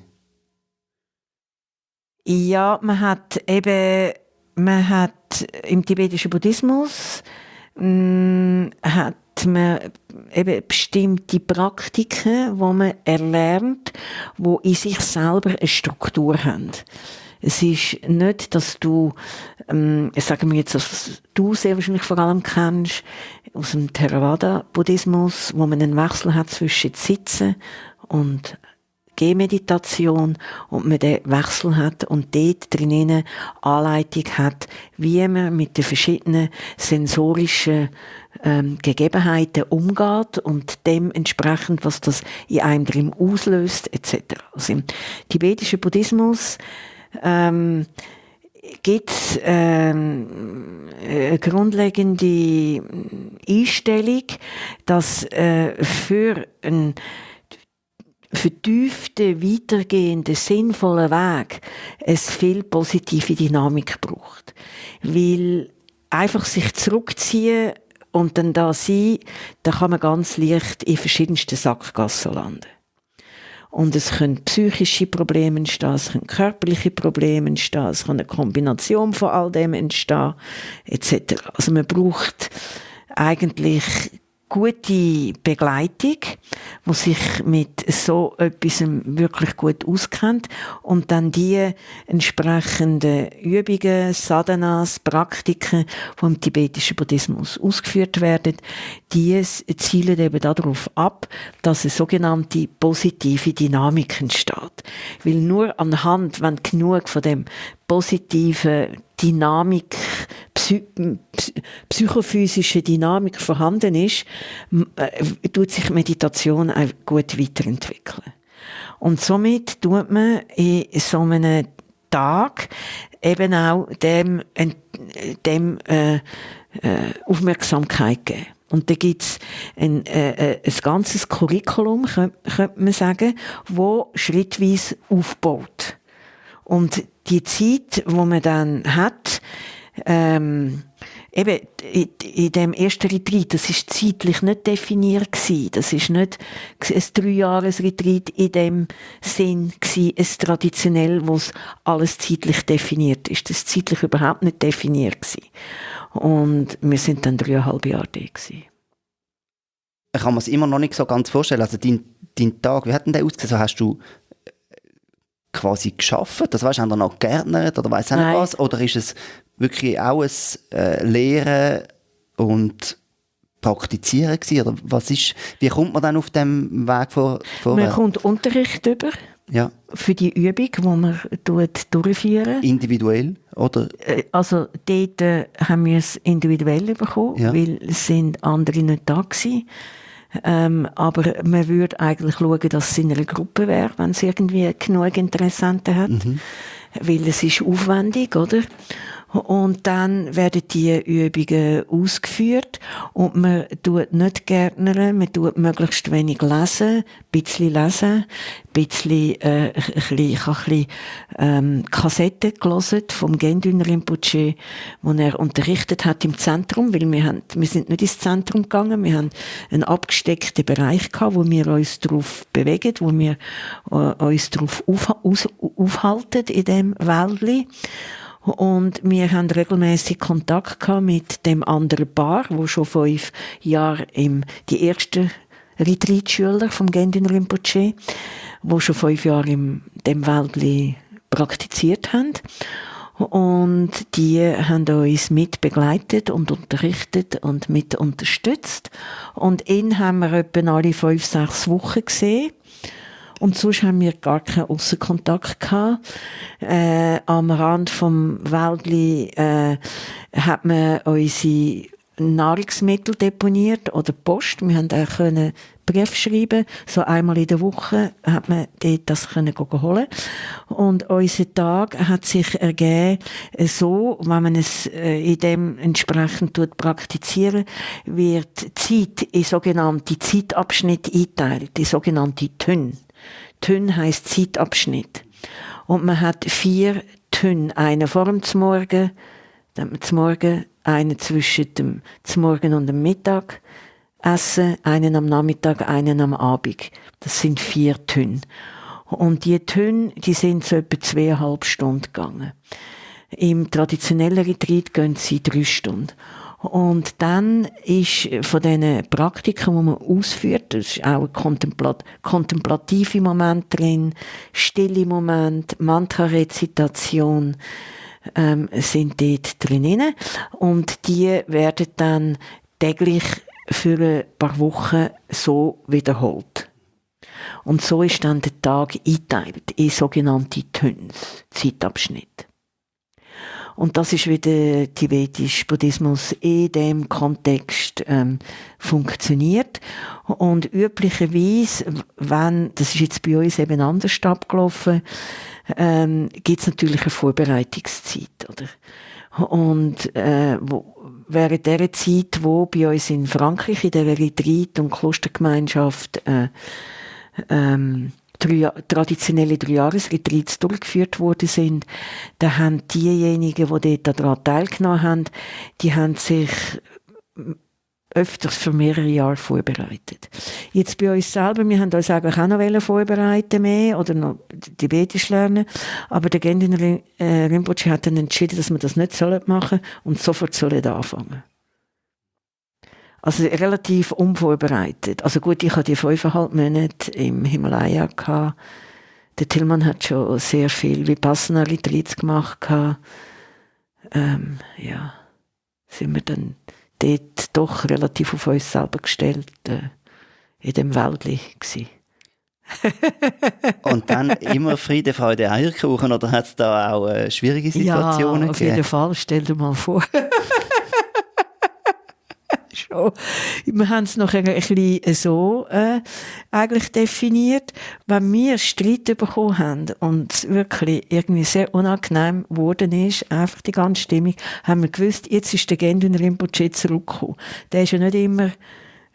Ja, man hat im tibetischen Buddhismus hat man eben bestimmte Praktiken, die man erlernt, die in sich selber eine Struktur haben. Es ist nicht, dass du, sagen wir jetzt, was du sehr wahrscheinlich vor allem kennst, aus dem Theravada-Buddhismus, wo man einen Wechsel hat zwischen Sitzen und Gehmeditation und man den Wechsel hat und dort drinnen Anleitung hat, wie man mit den verschiedenen sensorischen Gegebenheiten umgeht und dementsprechend, was das in einem drin auslöst, etc. Also im tibetischen Buddhismus gibt es eine grundlegende Einstellung, dass für einen vertieften, weitergehenden, sinnvollen Weg es viel positive Dynamik braucht. Weil einfach sich zurückziehen und dann da sein, da kann man ganz leicht in verschiedensten Sackgassen landen. Und es können psychische Probleme entstehen, es können körperliche Probleme entstehen, es kann eine Kombination von all dem entstehen, etc. Also man braucht eigentlich gute Begleitung, die sich mit so etwas wirklich gut auskennt und dann die entsprechenden Übungen, Sadhanas, Praktiken, die im tibetischen Buddhismus ausgeführt werden, die zielen eben darauf ab, dass eine sogenannte positive Dynamik entsteht. Weil nur anhand, wenn genug von dem positiven Dynamik, psychophysische Dynamik vorhanden ist, tut sich Meditation auch gut weiterentwickeln. Und somit tut man in so einem Tag eben auch dem Aufmerksamkeit geben. Und da gibt's ein ganzes Curriculum, könnte man sagen, wo schrittweise aufbaut. Und die Zeit, die man dann hat, eben in dem ersten Retreat, das ist zeitlich nicht definiert gewesen. Das ist nicht ein 3-Jahres-Retreat in dem Sinn gewesen, es traditionell, wo es alles zeitlich definiert ist. Das ist zeitlich überhaupt nicht definiert gewesen. Und wir sind dann 3,5 Jahre da gewesen. Ich kann mir es immer noch nicht so ganz vorstellen. Also dein Tag, wie hat denn der ausgesehen? So hast du quasi gearbeitet? Das weißt du, haben wir noch gegärtnert oder weiss auch nicht was? Oder ist es wirklich auch ein Lehren und Praktizieren gewesen? Oder was ist, wie kommt man dann auf dem Weg vorwärts? Man kommt Unterricht über. Ja. Für die Übung, die wir durchführen. Individuell, oder? Also dort haben wir es individuell bekommen, ja. Weil es sind andere nicht da gewesen. Aber man würde eigentlich schauen, dass es in einer Gruppe wäre, wenn es irgendwie genug Interessenten hat. Mhm. Weil es ist aufwendig, oder? Und dann werden die Übungen ausgeführt und man tut nicht gärtnern, man tut möglichst wenig lesen, ein bisschen Kassetten gelesen vom Gendun Rinpoche, wo er unterrichtet hat im Zentrum, weil wir sind nicht ins Zentrum gegangen, wir haben einen abgesteckten Bereich gehabt, wo wir uns darauf bewegen, wo wir uns darauf aufhalten in dem Wäldli. Und wir haben regelmäßig Kontakt gehabt mit dem anderen Paar, wo schon 5 Jahre die ersten Retreat-Schüler vom Gendun Rinpoche, wo schon 5 Jahre in dem Wäldli praktiziert haben. Und die haben uns mit begleitet und unterrichtet und mit unterstützt. Und ihn haben wir etwa alle 5-6 Wochen gesehen. Und sonst haben wir gar keinen Aussenkontakt gehabt. Am Rand vom Wäldli hat man unsere Nahrungsmittel deponiert oder Post. Wir haben auch Brief schreiben. So einmal in der Woche hat man dort das holen. Und unser Tag hat sich ergeben, so, wenn man es in dem entsprechend praktizieren, wird die Zeit in sogenannte Zeitabschnitte eingeteilt, in sogenannte Tön. Tön heisst Zeitabschnitt. Und man hat 4 Tön. Einen vor dem Zmorgen, dann hat man Zmorgen, einen zwischen dem Zmorgen und dem Mittag, Essen, einen am Nachmittag, einen am Abend. Das sind 4 Tön. Und die Tön, die sind so etwa 2,5 Stunden gegangen. Im traditionellen Retreat gehen sie 3 Stunden. Und dann ist von diesen Praktiken, die man ausführt, das ist auch ein kontemplativer Moment drin, stille Moment, Mantra-Rezitation, sind dort drin. Und die werden dann täglich für ein paar Wochen so wiederholt. Und so ist dann der Tag eingeteilt in sogenannte Töns, Zeitabschnitte. Und das ist, wie der tibetische Buddhismus in dem Kontext funktioniert. Und üblicherweise, das ist jetzt bei uns eben anders abgelaufen, gibt es natürlich eine Vorbereitungszeit, oder? Und während dieser Zeit, wo bei uns in Frankreich in dieser Retreat- und Klostergemeinschaft traditionelle 3-Jahres-Retreats durchgeführt worden sind, da haben diejenigen, die dort daran teilgenommen haben, die haben sich öfters für mehrere Jahre vorbereitet. Jetzt bei uns selber, wir haben uns eigentlich auch noch vorbereiten mehr oder noch Tibetisch lernen, aber der Gendun Rinpoche hat dann entschieden, dass wir das nicht machen sollen und sofort sollen anfangen. Also relativ unvorbereitet. Also gut, ich hatte die 5,5 Monate im Himalaya gehabt. Der Tillmann hat schon sehr viel Vipassana-Retreats gemacht gehabt. Ja, sind wir dann dort doch relativ auf uns selber gestellt, in dem Wäldli gsi. Und dann immer Friede, Freude, Eierkuchen, oder hat es da auch schwierige Situationen gegeben? Ja, auf jeden Fall, stell dir mal vor. Schon. Wir haben es nachher ein bisschen so eigentlich definiert. Wenn wir Streit bekommen haben und es wirklich irgendwie sehr unangenehm geworden ist, einfach die ganze Stimmung, haben wir gewusst, jetzt ist der Gendun Rinpoche zurückgekommen. Der ist ja nicht immer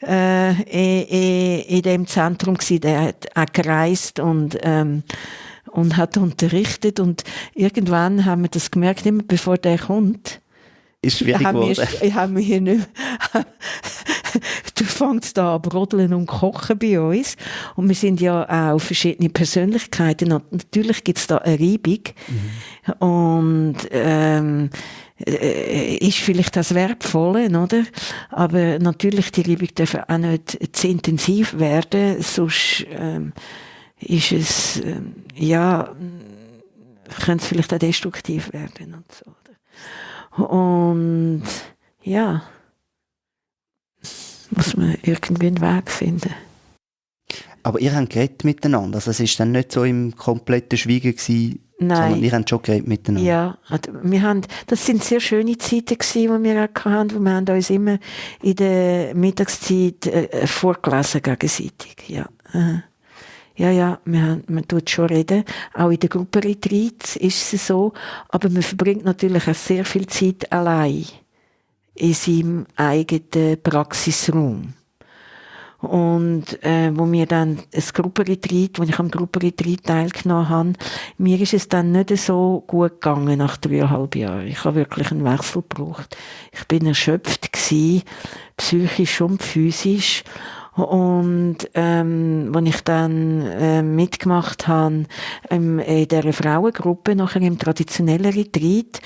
in dem Zentrum gewesen. Der hat auch gereist und hat unterrichtet, und irgendwann haben wir das gemerkt, immer bevor der kommt, ist schwierig geworden. Ich habe mich hier nicht du fängst da an brodeln und kochen bei uns. Und wir sind ja auch verschiedene Persönlichkeiten. Und natürlich gibt es da eine Reibung. Und ist vielleicht das Wertvolle, oder? Aber natürlich, die Reibung darf auch nicht zu intensiv werden. Sonst ist es, könnte es vielleicht auch destruktiv werden und so, oder? Und ja, muss man irgendwie einen Weg finden. Aber ihr habt geredet miteinander, also es war dann nicht so im kompletten Schweigen gewesen, sondern ihr habt schon geredet miteinander. Ja, das sind sehr schöne Zeiten gewesen, die wir auch hatten, wo wir haben uns immer in der Mittagszeit vorgelesen gegenseitig, ja. Ja, man tut schon reden. Auch in den Gruppenretreats ist es so. Aber man verbringt natürlich auch sehr viel Zeit allein in seinem eigenen Praxisraum. Und wo wir dann wo ich am Gruppenretreat teilgenommen habe, mir ist es dann nicht so gut gegangen nach 3,5 Jahren. Ich habe wirklich einen Wechsel gebraucht. Ich bin erschöpft gewesen, psychisch und physisch. Und als ich dann mitgemacht habe in dieser Frauengruppe, nachher im traditionellen Retreat,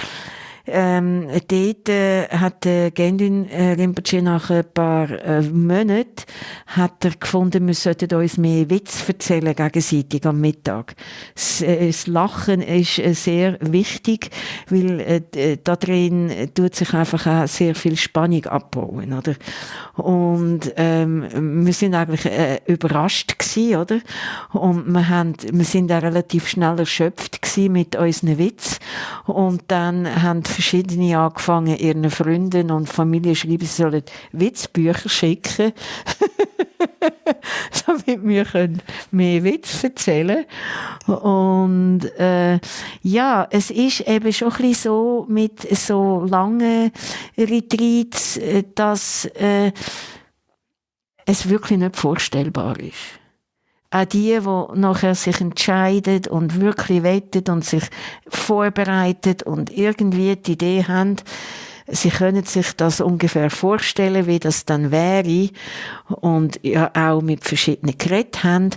dort hat Gendun Rinpoche nach ein paar Monaten hat er gefunden, wir sollten uns mehr Witz erzählen gegenseitig am Mittag. Das Lachen ist sehr wichtig, weil da drin tut sich einfach auch sehr viel Spannung abbauen, oder? Und wir sind eigentlich überrascht gewesen, oder? Und wir sind auch relativ schnell erschöpft gewesen mit unseren Witz. Und dann haben verschiedene angefangen, ihren Freunden und Familie schreiben, sie sollen Witzbücher schicken, damit wir mehr Witz erzählen können. Und es ist eben schon ein bisschen so mit so langen Retreats, dass es wirklich nicht vorstellbar ist. Auch die nachher sich entscheiden und wirklich wettet und sich vorbereitet und irgendwie die Idee haben, sie können sich das ungefähr vorstellen, wie das dann wäre, und ja auch mit verschiedenen Geräten haben.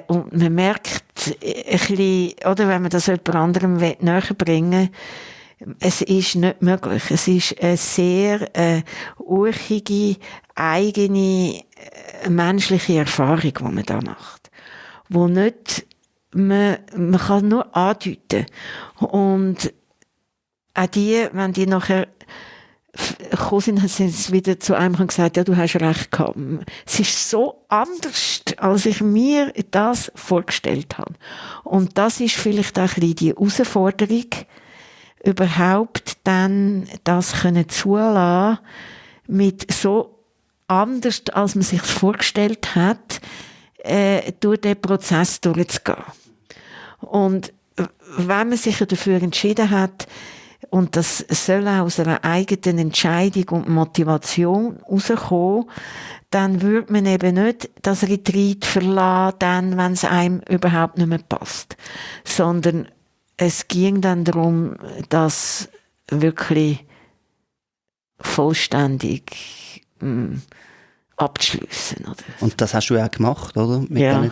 Und man merkt ein bisschen, oder wenn man das jemand anderem näher bringen will, es ist nicht möglich. Es ist eine sehr urchige, eigene menschliche Erfahrung, die man da macht. Wo nicht, man kann nur andeuten. Und auch die, wenn die nachher gekommen sind, haben sie wieder zu einem gesagt, ja, du hast recht gehabt. Es ist so anders, als ich mir das vorgestellt habe. Und das ist vielleicht auch ein bisschen die Herausforderung, überhaupt dann das können zulassen, mit so anders, als man sich vorgestellt hat, durch den Prozess durchzugehen. Und wenn man sich dafür entschieden hat, und das soll aus einer eigenen Entscheidung und Motivation herauskommen, dann würde man eben nicht das Retreat verlassen, dann, wenn es einem überhaupt nicht mehr passt. Sondern es ging dann darum, das wirklich vollständig abzuschliessen. Oder? Und das hast du ja auch gemacht, oder? Ja.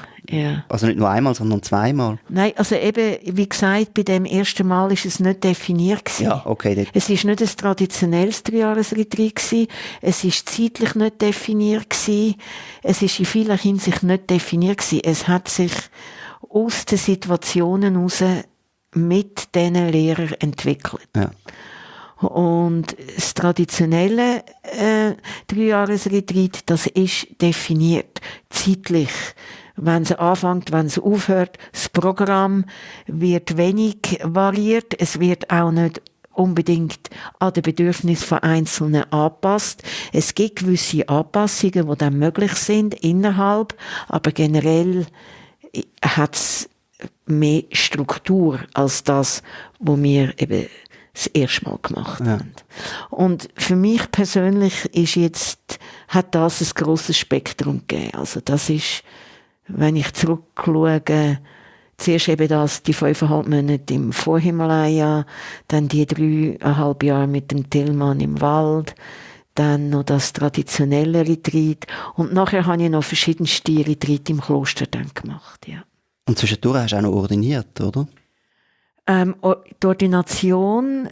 Also nicht nur einmal, sondern zweimal. Nein, also eben, wie gesagt, bei dem ersten Mal ist es nicht definiert gewesen. Ja, okay. Es ist nicht ein traditionelles 3-Jahres-Retreat gewesen. Es ist zeitlich nicht definiert gewesen. Es ist in vieler Hinsicht nicht definiert gewesen. Es hat sich aus den Situationen heraus mit diesen Lehrern entwickelt. Ja. Und das traditionelle 3-Jahres-Retreat, das ist definiert, zeitlich. Wenn es anfängt, wenn es aufhört, das Programm wird wenig variiert, es wird auch nicht unbedingt an die Bedürfnisse von Einzelnen angepasst. Es gibt gewisse Anpassungen, die dann möglich sind innerhalb, aber generell hat es mehr Struktur als das, was wir eben das erste Mal gemacht haben. Und für mich persönlich hat das ein grosses Spektrum gegeben. Also das ist, wenn ich zurückschaue, zuerst eben die 5,5 Monate im Vorhimalaya, dann die 3,5 Jahre mit dem Tillmann im Wald, dann noch das traditionelle Retreat und nachher habe ich noch verschiedenste Retreat im Kloster dann gemacht, ja. Und zwischendurch hast du auch noch ordiniert, oder? Die Ordination,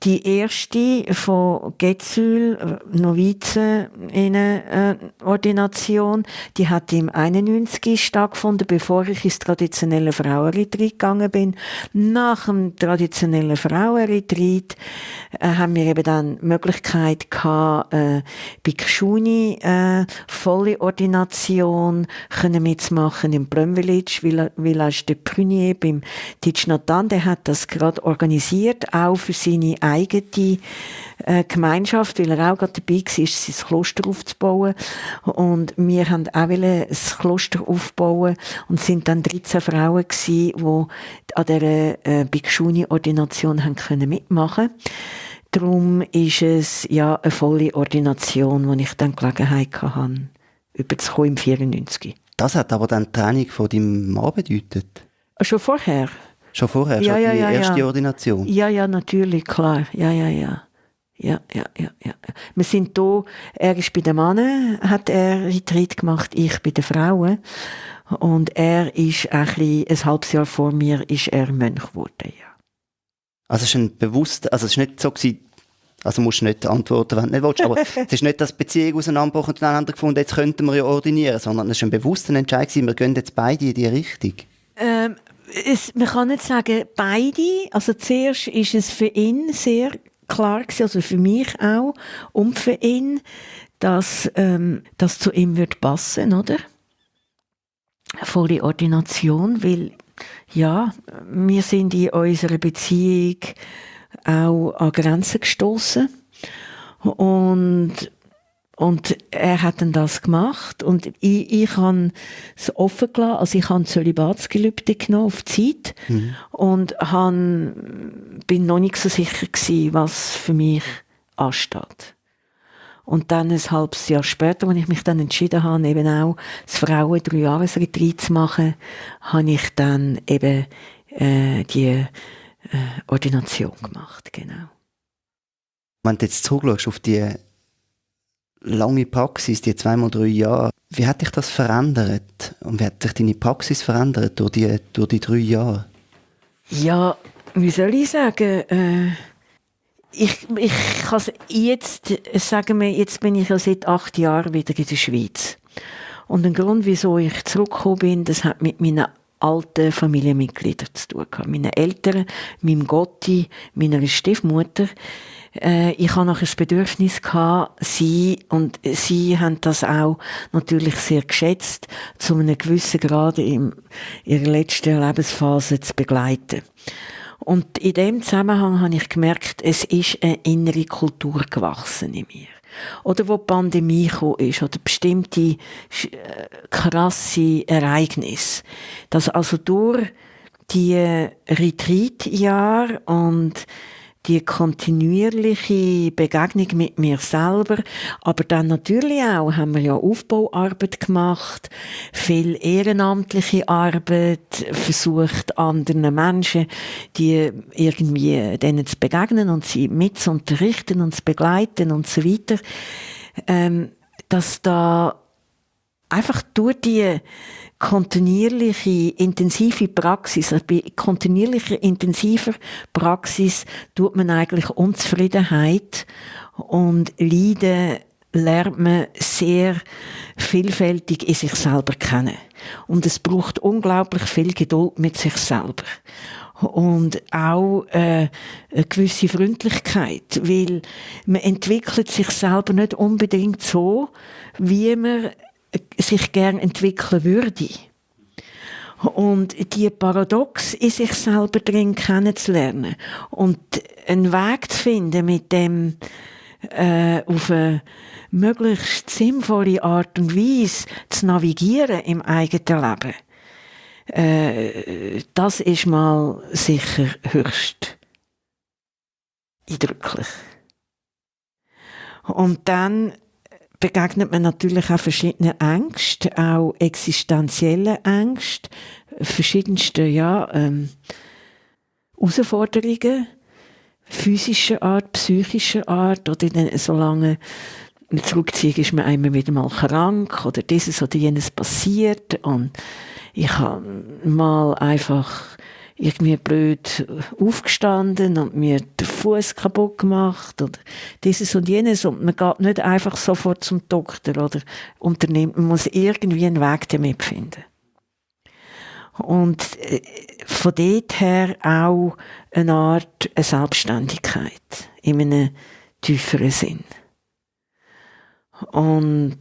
die erste von Getzül, Novizen-Ordination, die hat im 91 stattgefunden, bevor ich ins traditionelle Frauenretreat gegangen bin. Nach dem traditionellen Frauenretreat haben wir eben dann die Möglichkeit gehabt, Bhikshuni, volle Ordination können mitmachen im Plum Village, Village de Prunier, beim Thich Nhat Hanh, der hat das gerade organisiert, auch für seine eigene Gemeinschaft, weil er auch gerade dabei war, sein Kloster aufzubauen. Und wir haben auch das Kloster aufbauen und sind dann 13 Frauen gewesen, die an dieser Bhikshuni-Ordination mitmachen können. Darum ist es ja eine volle Ordination, wo ich dann Gelegenheit hatte, überzukommen im 94. Das hat aber dann die Trennung von deinem Mann bedeutet? Schon vorher? Schon vorher? Ja, schon die erste ja. Ordination? Ja, natürlich, klar. Ja. Wir sind hier, er ist bei den Männern, hat er Retreat gemacht, ich bei den Frauen. Und er ist ein halbes Jahr vor mir, ist er Mönch geworden, ja. Also es ist nicht so gewesen, also musst du nicht antworten, wenn du nicht willst, aber es ist nicht, dass die Beziehung auseinandergebrochen und einander gefunden, jetzt könnten wir ja ordinieren, sondern es war ein bewusster Entscheid gewesen, wir gehen jetzt beide in die Richtung. Man kann nicht sagen, beide. Also zuerst ist es für ihn sehr klar gewesen, also für mich auch, und für ihn, dass das zu ihm wird passen, oder? Volle Ordination, weil, ja, wir sind in unserer Beziehung auch an Grenzen gestoßen und er hat dann das gemacht und ich habe es offen gelassen, also ich habe Zölibatsgelübde genommen auf Zeit und bin noch nicht so sicher gewesen, was für mich ansteht. Und dann ein halbes Jahr später, als ich mich dann entschieden habe, eben auch das Frauen-3-Jahres-Retreat zu machen, habe ich dann eben die Ordination gemacht, genau. Wenn du jetzt zurückschaust auf die lange Praxis, die 2x3 Jahre, wie hat dich das verändert? Und wie hat sich deine Praxis verändert durch die 3 Jahre? Ja, wie soll ich sagen? Ich kann es jetzt sagen, jetzt bin ich ja seit 8 Jahren wieder in der Schweiz. Und ein Grund, wieso ich zurückgekommen bin, das hat mit meinen alten Familienmitgliedern zu tun gehabt. Meinen Eltern, meinem Gotti, meiner Stiefmutter. Ich hatte noch ein Bedürfnis gehabt, sie haben das auch natürlich sehr geschätzt, zu einem gewissen Grad in ihrer letzten Lebensphase zu begleiten. Und in dem Zusammenhang habe ich gemerkt, es ist eine innere Kultur gewachsen in mir. Oder wo die Pandemie gekommen ist, oder bestimmte krasse Ereignisse. Dass also durch die Retreat-Jahre und die kontinuierliche Begegnung mit mir selber, aber dann natürlich auch haben wir ja Aufbauarbeit gemacht, viel ehrenamtliche Arbeit, versucht anderen Menschen, die irgendwie denen zu begegnen und sie mit zu unterrichten und zu begleiten und so weiter. dass da einfach durch die kontinuierliche, intensive Praxis, also bei kontinuierlicher, intensiver Praxis tut man eigentlich Unzufriedenheit und Leiden lernt man sehr vielfältig in sich selber kennen. Und es braucht unglaublich viel Geduld mit sich selber. Und auch eine gewisse Freundlichkeit, weil man entwickelt sich selber nicht unbedingt so, wie man sich gern entwickeln würde. Und die Paradox in sich selber drin kennenzulernen und einen Weg zu finden, mit dem auf eine möglichst sinnvolle Art und Weise zu navigieren im eigenen Leben, das ist mal sicher höchst eindrücklich. Und dann begegnet man natürlich auch verschiedenen Ängsten, auch existenziellen Ängsten, verschiedenste Herausforderungen, physischer Art, psychischer Art, oder dann, solange man zurückzieht, ist man einmal wieder mal krank, oder dieses oder jenes passiert, und ich habe mal einfach irgendwie blöd aufgestanden und mir den Fuß kaputt gemacht oder dieses und jenes, und man geht nicht einfach sofort zum Doktor oder unternimmt, man muss irgendwie einen Weg damit finden. Und von dort her auch eine Art Selbstständigkeit in einem tieferen Sinn. Und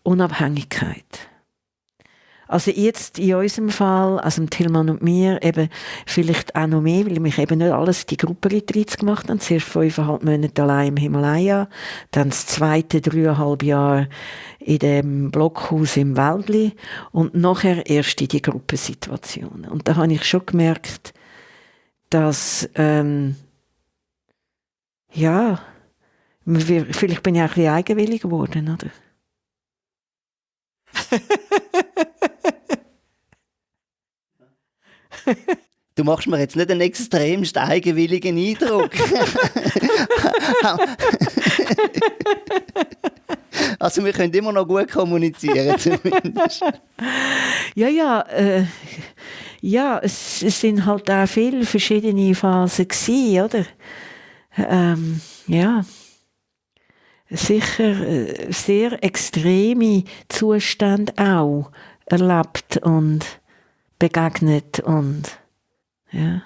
Unabhängigkeit. Also jetzt in unserem Fall, also Tillmann und mir, eben vielleicht auch noch mehr, weil mich eben nicht alles die Gruppenretreats gemacht haben. Zuerst 5,5 Monate allein im Himalaya, dann das zweite 3,5 Jahre in dem Blockhaus im Wäldli und nachher erst in die Gruppensituationen. Und da habe ich schon gemerkt, dass, vielleicht bin ich auch ein bisschen eigenwillig geworden, oder? Du machst mir jetzt nicht einen extremst eigenwilligen Eindruck. Also wir können immer noch gut kommunizieren, zumindest. Es sind halt auch viele verschiedene Phasen gewesen, oder? Sicher sehr extreme Zustände auch erlebt und begegnet und ja.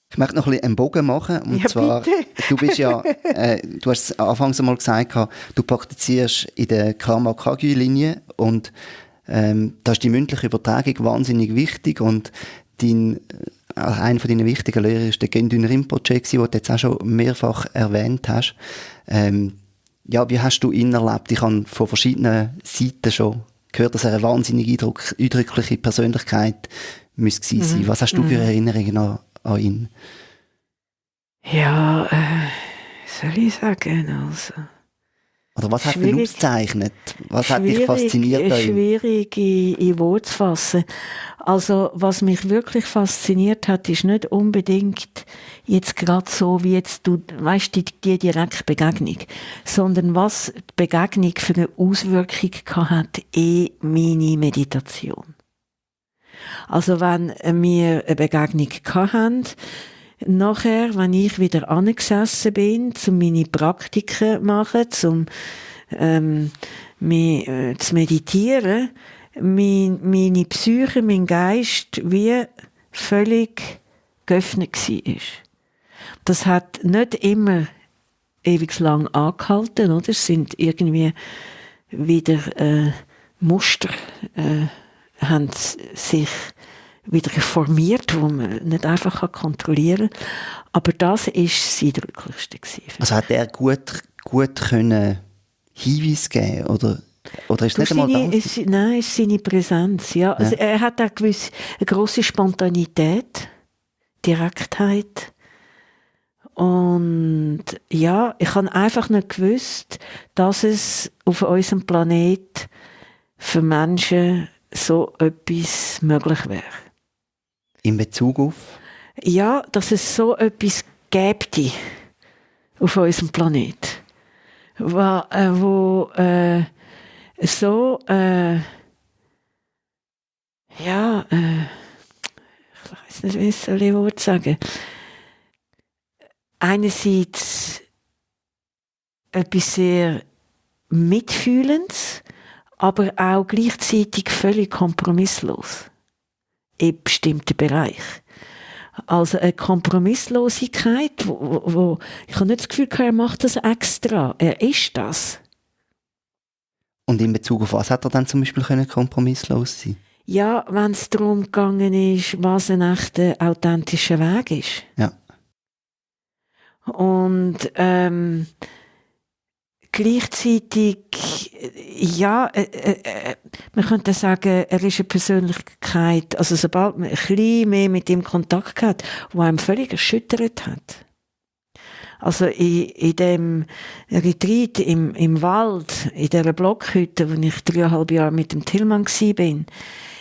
Ich möchte noch ein bisschen einen Bogen machen. Und zwar, bitte. Du bist ja, du hast es anfangs einmal gesagt, du praktizierst in der Karma-Kagyu-Linie und da ist die mündliche Übertragung wahnsinnig wichtig und einer von deinen wichtigen Lehrer ist der Gendun Rinpoche, den du jetzt auch schon mehrfach erwähnt hast. Wie hast du ihn erlebt? Ich habe von verschiedenen Seiten schon gehört, dass er eine wahnsinnig eindrückliche Persönlichkeit müsste sein. Was hast du für Erinnerungen an ihn? Ja, soll ich sagen, also... Oder was hat ihn ausgezeichnet? Was hat dich fasziniert an ihm? Schwierig in Worte zu fassen. Also, was mich wirklich fasziniert hat, ist nicht unbedingt jetzt gerade so, wie jetzt du, weißt, die direkte Begegnung, sondern was die Begegnung für eine Auswirkung hat in meine Meditation. Also, wenn wir eine Begegnung hatten, nachher, wenn ich wieder angesessen bin, um meine Praktiken zu machen, zu meditieren, meine Psyche, mein Geist wie völlig geöffnet war. Das hat nicht immer ewig lang angehalten, oder? Es sind irgendwie wieder Muster haben sich wieder formiert, die man nicht einfach kontrollieren kann. Aber das war das Eindrücklichste. Also hat er gut können Hinweise geben, oder ist es nicht einmal das? Nein, es ist seine Präsenz. Ja. Also er hat auch eine grosse Spontanität, Direktheit. Und ja, ich habe einfach nicht gewusst, dass es auf unserem Planet für Menschen so etwas möglich wäre. In Bezug auf? Ja, dass es so etwas gäbe auf unserem Planet. wo so ich weiß nicht, wie ich es Wort sagen. Einerseits etwas sehr Mitfühlendes, aber auch gleichzeitig völlig kompromisslos in bestimmten Bereichen. Also eine Kompromisslosigkeit, wo ich habe nicht das Gefühl, er macht das extra. Er ist das. Und in Bezug auf was hat er dann zum Beispiel kompromisslos sein? Ja, wenn es darum gegangen ist, was ein echter, authentischer Weg ist. Ja. Und gleichzeitig, man könnte sagen, er ist eine Persönlichkeit, also sobald man ein bisschen mehr mit ihm Kontakt hat, wo einem völlig erschüttert hat. Also in dem Retreat im Wald, in dieser Blockhütte, wo ich 3,5 Jahre mit dem Tillmann war,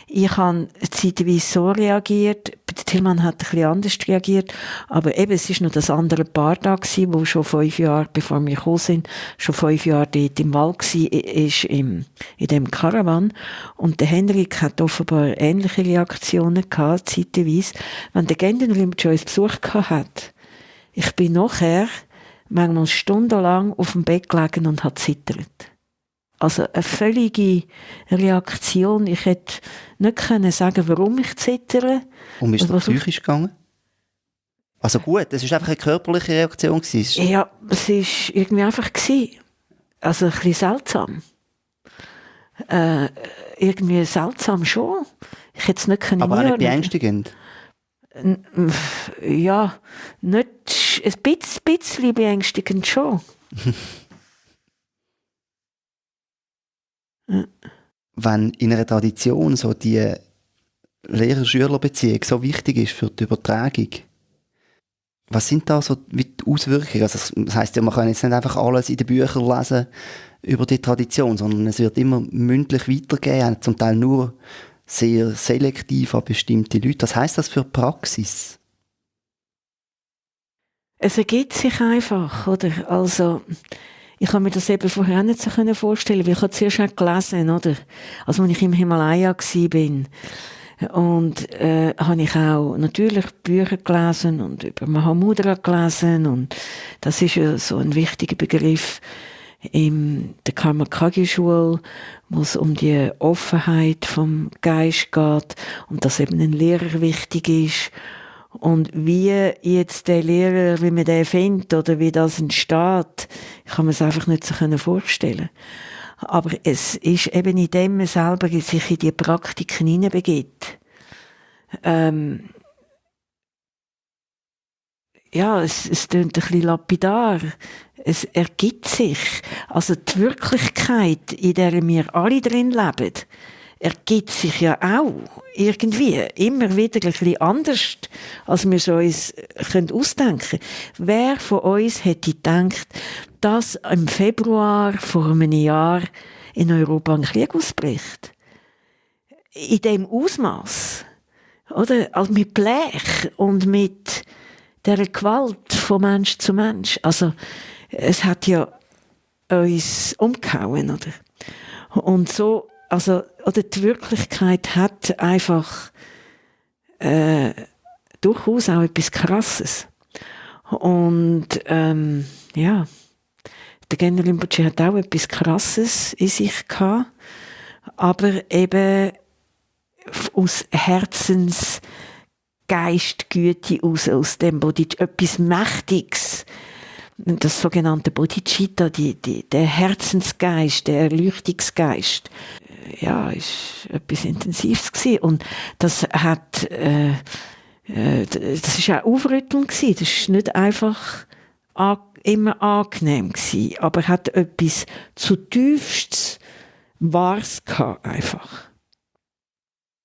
ich habe zeitweise so reagiert, der Tillmann hat ein bisschen anders reagiert, aber eben, es war noch das andere Paar da gewesen, wo schon 5 Jahre, bevor wir gekommen sind, schon 5 Jahre dort im Wald war, in dem Caravan. Und der Henrik hat offenbar ähnliche Reaktionen gehabt, zeitweise, wenn der Gendenrimp uns Besuch gehabt hat. Ich bin nachher manchmal stundenlang auf dem Bett gelegen und habe zittert. Also eine völlige Reaktion. Ich hätte nicht können sagen, warum ich zittere. Und wie ist das psychisch gegangen? Also gut, es war einfach eine körperliche Reaktion. Ja, es war irgendwie einfach. Also ein bisschen seltsam. Irgendwie seltsam schon. Ich hätte es nicht können. Aber auch nicht beängstigend? Ja, nicht, ein bisschen beängstigend schon. Wenn in einer Tradition so die Lehrer-Schüler-Beziehung so wichtig ist für die Übertragung, was sind da so die Auswirkungen? Also das heisst ja, man kann jetzt nicht einfach alles in den Büchern lesen über die Tradition, sondern es wird immer mündlich weitergegeben, zum Teil nur sehr selektiv an bestimmte Leute. Was heisst das für die Praxis? Es ergibt sich einfach, oder? Also, ich kann mir das eben vorher nicht so vorstellen, weil ich habe zuerst auch gelesen, oder? Also, als ich im Himalaya war, und habe ich auch natürlich Bücher gelesen und über Mahamudra gelesen, und das ist ja so ein wichtiger Begriff in der Karma-Kagyu-Schule, wo es um die Offenheit vom Geist geht und dass eben ein Lehrer wichtig ist. Und wie jetzt der Lehrer, wie man den findet oder wie das entsteht, kann man es einfach nicht so vorstellen. Aber es ist eben in dem man selber sich in die Praktiken hineinbegibt. Ja, es klingt ein bisschen lapidar. Es ergibt sich. Also die Wirklichkeit, in der wir alle drin leben, ergibt sich ja auch irgendwie immer wieder ein bisschen anders, als wir es uns ausdenken können. Wer von uns hätte gedacht, dass im Februar vor einem Jahr in Europa ein Krieg ausbricht? In dem Ausmaß, oder? Also mit Blech und mit der Gewalt von Mensch zu Mensch. Also es hat ja uns umgehauen, oder? Und so, also, oder die Wirklichkeit hat einfach durchaus auch etwas Krasses. Und ja, der Genro Rinpoche hat auch etwas Krasses in sich gehabt, aber eben aus Herzensgeistgüte aus dem Bodhicitta, etwas Mächtiges. Das sogenannte Bodhicitta, der Herzensgeist, der Erleuchtungsgeist, ja, ist etwas Intensives gewesen. Und das hat, das ist auch aufrüttelnd gewesen. Das ist nicht einfach immer angenehm gewesen, aber hat etwas zutiefst Wahres gehabt, einfach.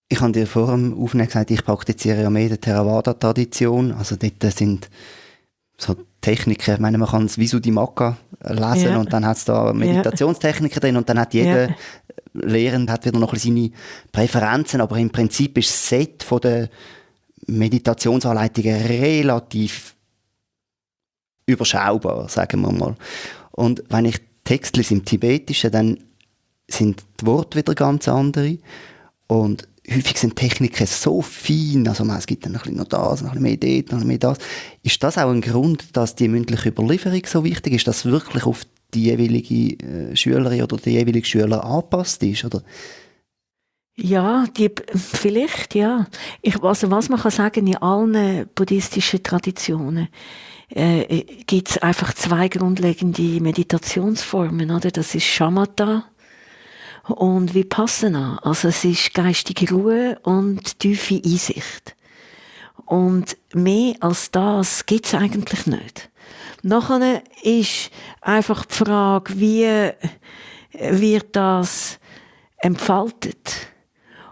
Ich habe dir vor dem Aufnehmen gesagt, ich praktiziere ja mehr die Theravada-Tradition. Also dort sind so Techniken, ich meine, man kann es Visuddhimagga lesen, und dann hat es da Meditationstechniken drin, und dann hat jeder Lehrende hat wieder noch seine Präferenzen, aber im Prinzip ist das Set von der Meditationsanleitungen relativ überschaubar, sagen wir mal. Und wenn ich Texte sind im Tibetischen, dann sind die Worte wieder ganz andere. Und häufig sind Techniken so fein, also es gibt dann ein bisschen noch das, noch ein bisschen mehr dort, noch ein bisschen mehr das. Ist das auch ein Grund, dass die mündliche Überlieferung so wichtig ist, dass wirklich auf die jeweilige Schülerin oder der jeweilige Schüler angepasst ist, oder? Ja, vielleicht, ja. Also was man kann sagen, in allen buddhistischen Traditionen gibt es einfach 2 grundlegende Meditationsformen, oder? Das ist Shamatha und Vipassana. Also es ist geistige Ruhe und tiefe Einsicht. Und mehr als das gibt es eigentlich nicht. Nachher ist einfach die Frage, wie wird das entfaltet?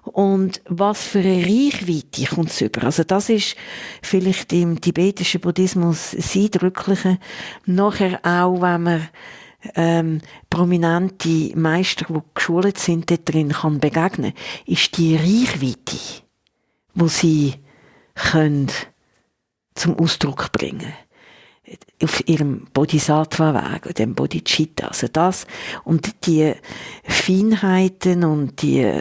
Und was für eine Reichweite kommt es über? Also das ist vielleicht im tibetischen Buddhismus das Eindrückliche. Nachher auch, wenn man prominente Meister, die geschult sind, dort drin kann begegnen, ist die Reichweite, die sie können zum Ausdruck bringen auf ihrem Bodhisattva-Weg, dem Bodhicitta. Also das und die Feinheiten und die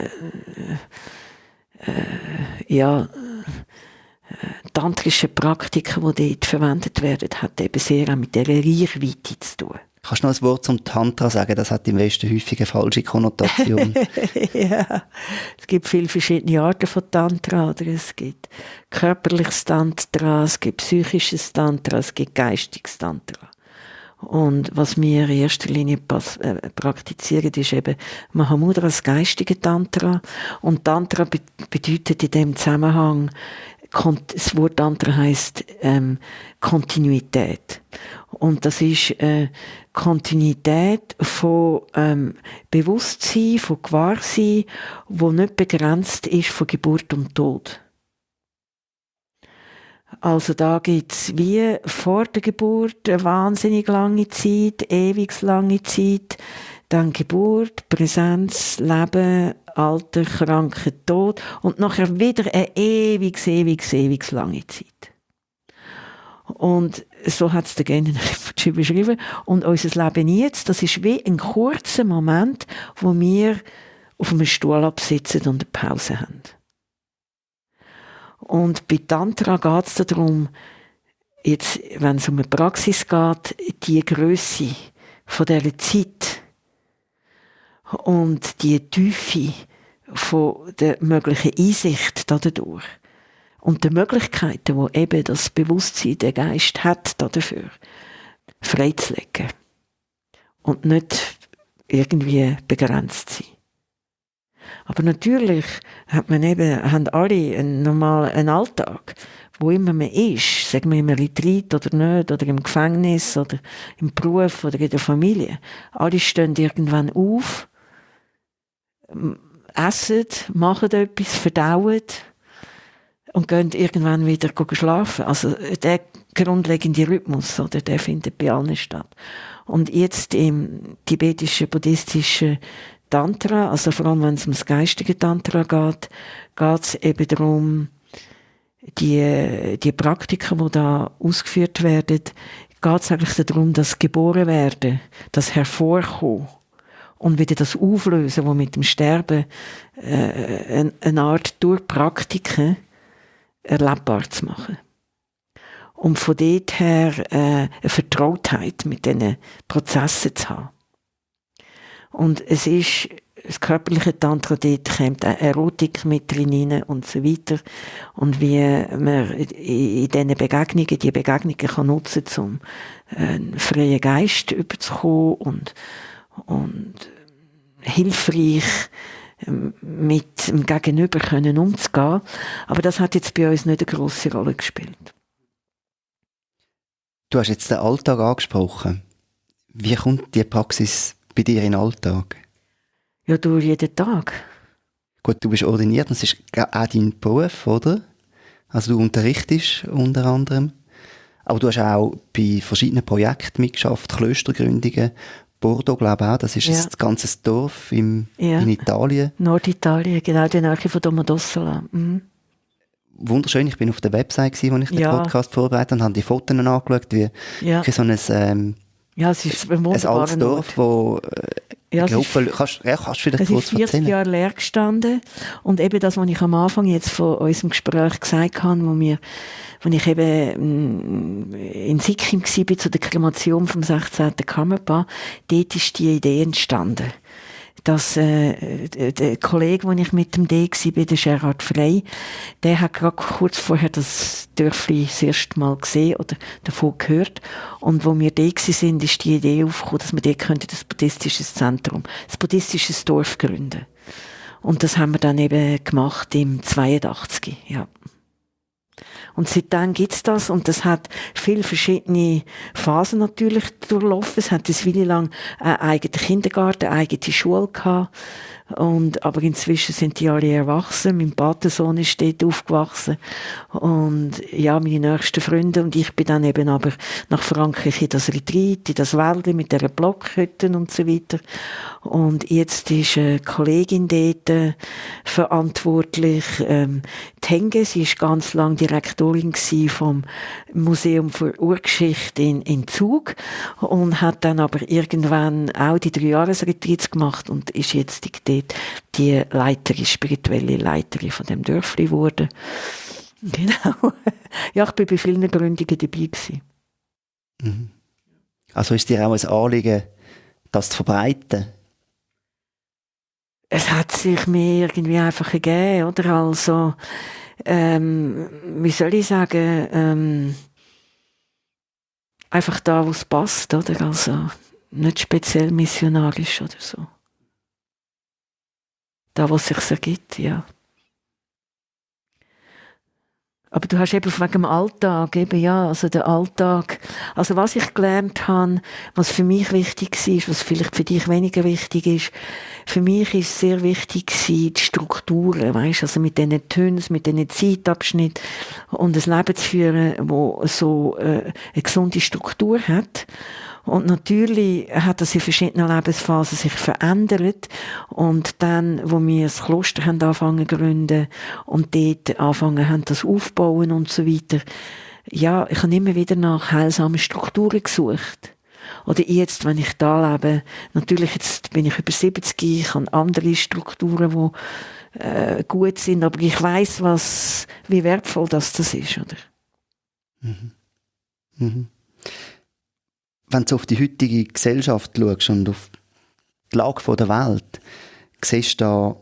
tantrischen Praktiken, die dort verwendet werden, hat eben sehr auch mit dieser Reichweite zu tun. Kannst du noch ein Wort zum Tantra sagen? Das hat im Westen häufig eine falsche Konnotation. Ja, es gibt viele verschiedene Arten von Tantra. Oder? Es gibt körperliches Tantra, es gibt psychisches Tantra, es gibt geistiges Tantra. Und was wir in erster Linie praktizieren, ist eben Mahamudra, das geistige Tantra. Und Tantra bedeutet in dem Zusammenhang, das Wort Tantra heisst Kontinuität. Und das ist Kontinuität von Bewusstsein, von Gewahrsein, wo nicht begrenzt ist von Geburt und Tod. Also da gibt's wie vor der Geburt eine wahnsinnig lange Zeit, ewig lange Zeit, dann Geburt, Präsenz, Leben, Alter, Krankheit, Tod und nachher wieder eine ewig lange Zeit. Und so hat es der Genen beschrieben. Und unser Leben jetzt, das ist wie ein kurzer Moment, wo wir auf einem Stuhl absitzen und eine Pause haben. Und bei Tantra geht es darum, jetzt, wenn es um eine Praxis geht, die Grösse von dieser Zeit und die Tiefe von der möglichen Einsicht dadurch und die Möglichkeiten, die eben das Bewusstsein, der Geist hat, dafür freizulegen und nicht irgendwie begrenzt sein. Aber natürlich haben alle einen Alltag, wo immer man ist, sagen wir im Retreat oder nicht, oder im Gefängnis oder im Beruf oder in der Familie. Alle stehen irgendwann auf, essen, machen etwas, verdauen und gehen irgendwann wieder schlafen. Also der grundlegende Rhythmus, oder, der findet bei allen statt. Und jetzt im tibetischen, buddhistischen Tantra, also vor allem wenn es um das geistige Tantra geht, geht es eben darum, die Praktiken, die da ausgeführt werden, geht es eigentlich darum, das geboren werden, das Hervorkommen und wieder das Auflösen, das mit dem Sterben eine Art durch Praktiken erlebbar zu machen. Und von dort her eine Vertrautheit mit diesen Prozessen zu haben. Und es ist das körperliche Tantra, dort kommt auch Erotik mit drin und so weiter. Und wie man in diesen Begegnungen, die Begegnungen kann nutzen, um einen freien Geist überzukommen und hilfreich mit dem Gegenüber können umzugehen. Aber das hat jetzt bei uns nicht eine grosse Rolle gespielt. Du hast jetzt den Alltag angesprochen. Wie kommt die Praxis bei dir in den Alltag? Ja, durch jeden Tag. Gut, du bist ordiniert und es ist auch dein Beruf, oder? Also du unterrichtest unter anderem. Aber du hast auch bei verschiedenen Projekten mitgeschafft, Klöstergründungen, Bordeaux, glaube ich auch, das ist ein ganzes Dorf in Italien. Norditalien, genau, in der Nähe von Domodossola. Mhm. Wunderschön, ich bin auf der Website, als ich den Podcast vorbereitet habe, habe die Fotos angeschaut, wie so ein Ja, es ist ein Ein wunderbarer altes Dorf, Ort. wo Ja, eine Gruppe... Kannst du vielleicht es kurz ist 40 erzählen? Jahre leer gestanden. Und eben das, was ich am Anfang jetzt von unserem Gespräch gesagt habe, wo ich eben in Sikkim war, zu der Kremation vom 16. Kammerpaar, dort ist die Idee entstanden. Dass der Kollege, wo ich mit dem D war, der Gerhard Frey, der hat gerade kurz vorher das Dörfli das erste Mal gesehen oder davon gehört. Und wo wir da waren, ist die Idee aufgekommen, dass wir dort das buddhistisches Zentrum, das buddhistisches Dorf gründen. Und das haben wir dann eben gemacht im 82, ja. Und seitdem gibt's das, und das hat viele verschiedene Phasen natürlich durchlaufen. Es hat eine Weile lang einen eigenen Kindergarten, eine eigene Schule gehabt. Aber inzwischen sind die alle erwachsen. Mein Patensohn ist dort aufgewachsen. Und ja, meine nächsten Freunde und ich bin dann eben aber nach Frankreich in das Retreat, in das Wäldli mit dieser Blockhütte und so weiter. Und jetzt ist eine Kollegin dort verantwortlich. Tenge, sie ist ganz lang Direktorin vom Museum für Urgeschichte in Zug und hat dann aber irgendwann auch die 3 Jahresretreats gemacht und ist jetzt die Leiterin, spirituelle Leiterin von dem Dörfli geworden. Genau. Ja, ich bin bei vielen Gründungen dabei gewesen. Mhm. Also ist dir auch ein Anliegen, das zu verbreiten? Es hat sich mir irgendwie einfach gegeben, oder? Also, wie soll ich sagen, einfach da, wo es passt, oder? Also, nicht speziell missionarisch oder so. Da, wo es sich ergibt, ja. Aber du hast eben wegen dem Alltag, eben ja, also der Alltag, also was ich gelernt habe, was für mich wichtig ist, was vielleicht für dich weniger wichtig ist, für mich ist sehr wichtig gewesen, die Strukturen, weißt, also mit diesen Tönen, mit diesen Zeitabschnitten und ein Leben zu führen, wo so eine gesunde Struktur hat. Und natürlich hat das in verschiedenen Lebensphasen sich verändert. Und dann, wo wir das Kloster haben angefangen zu gründen und dort angefangen haben, das aufbauen und so weiter, ja, ich habe immer wieder nach heilsamen Strukturen gesucht. Oder jetzt, wenn ich da lebe, natürlich, jetzt bin ich über 70, ich habe andere Strukturen, die gut sind, aber ich weiss, wie wertvoll das ist, oder? Mhm. Mhm. Wenn du auf die heutige Gesellschaft schaust und auf die Lage der Welt, siehst du da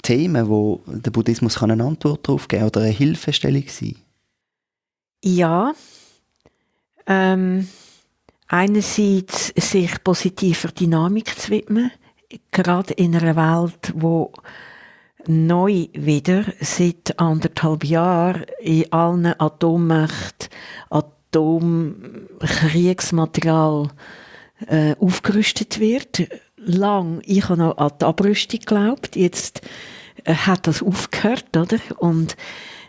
Themen, wo der Buddhismus eine Antwort darauf geben kann oder eine Hilfestellung sein? Ja. Einerseits sich positiver Dynamik zu widmen, gerade in einer Welt, wo neu wieder seit 1,5 Jahren in allen Atommächten Atomkriegsmaterial aufgerüstet wird. Ich habe noch an die Abrüstung geglaubt, jetzt hat das aufgehört, oder? Und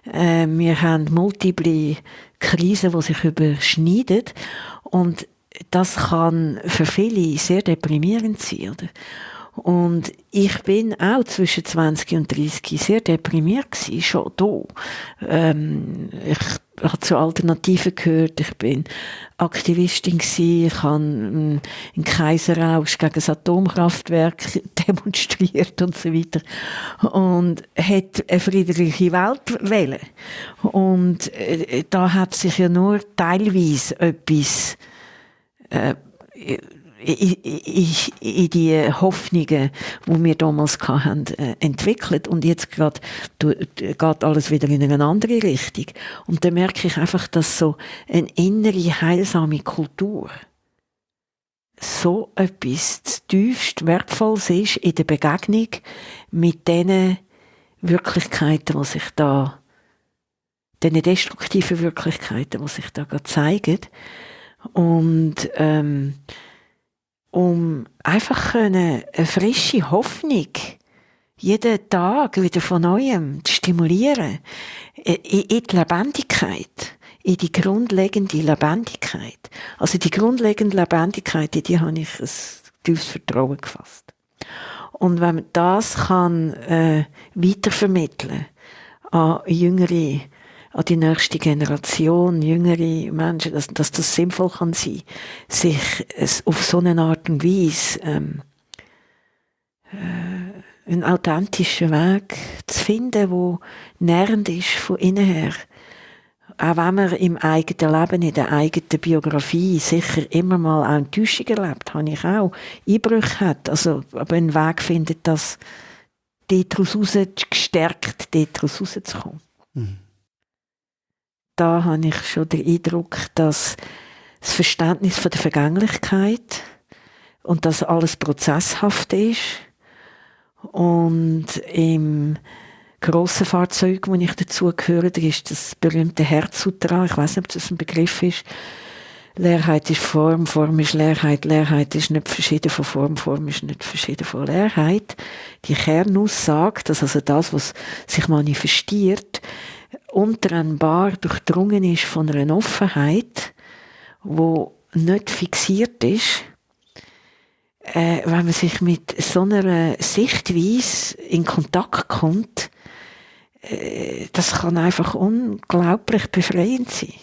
wir haben multiple Krisen, die sich überschneiden und das kann für viele sehr deprimierend sein, oder? Und ich bin auch zwischen 20 und 30 sehr deprimiert gewesen, schon da. Ich habe zu Alternativen gehört, ich bin Aktivistin gewesen, ich habe in Kaiserrausch gegen das Atomkraftwerk demonstriert und so weiter. Und hätte eine friedliche Welt wollen. Und da hat sich ja nur teilweise etwas in die Hoffnungen, die wir damals hatten, entwickelt. Und jetzt geht alles wieder in eine andere Richtung. Und dann merke ich einfach, dass so eine innere, heilsame Kultur so etwas tiefst Wertvolles ist in der Begegnung mit diesen Wirklichkeiten, die sich da, diesen destruktiven Wirklichkeiten, die sich da gerade zeigen. Und um einfach eine frische Hoffnung jeden Tag wieder von Neuem zu stimulieren, in die Lebendigkeit, in die grundlegende Lebendigkeit. Also die grundlegende Lebendigkeit, in die habe ich ein tiefes Vertrauen gefasst. Und wenn man das kann weitervermitteln an jüngere, an die nächste Generation, jüngere Menschen, dass das sinnvoll kann sein, sich auf so eine Art und Weise einen authentischen Weg zu finden, der nährend ist von innen her. Auch wenn man im eigenen Leben, in der eigenen Biografie sicher immer mal auch Enttäuschung erlebt, habe ich auch Einbrüche hat. Also, aber einen Weg findet, dass daraus gestärkt daraus rauszukommen. Mhm. Da habe ich schon den Eindruck, dass das Verständnis von der Vergänglichkeit und dass alles prozesshaft ist und im grossen Fahrzeug, wo ich dazugehöre, da ist das berühmte Herzsutra. Ich weiss nicht, ob das ein Begriff ist. Leerheit ist Form, Form ist Leerheit, Leerheit ist nicht verschieden von Form, Form ist nicht verschieden von Leerheit. Die Kernaussage, dass also das, was sich manifestiert, untrennbar durchdrungen ist von einer Offenheit, die nicht fixiert ist, wenn man sich mit so einer Sichtweise in Kontakt kommt, das kann einfach unglaublich befreiend sein.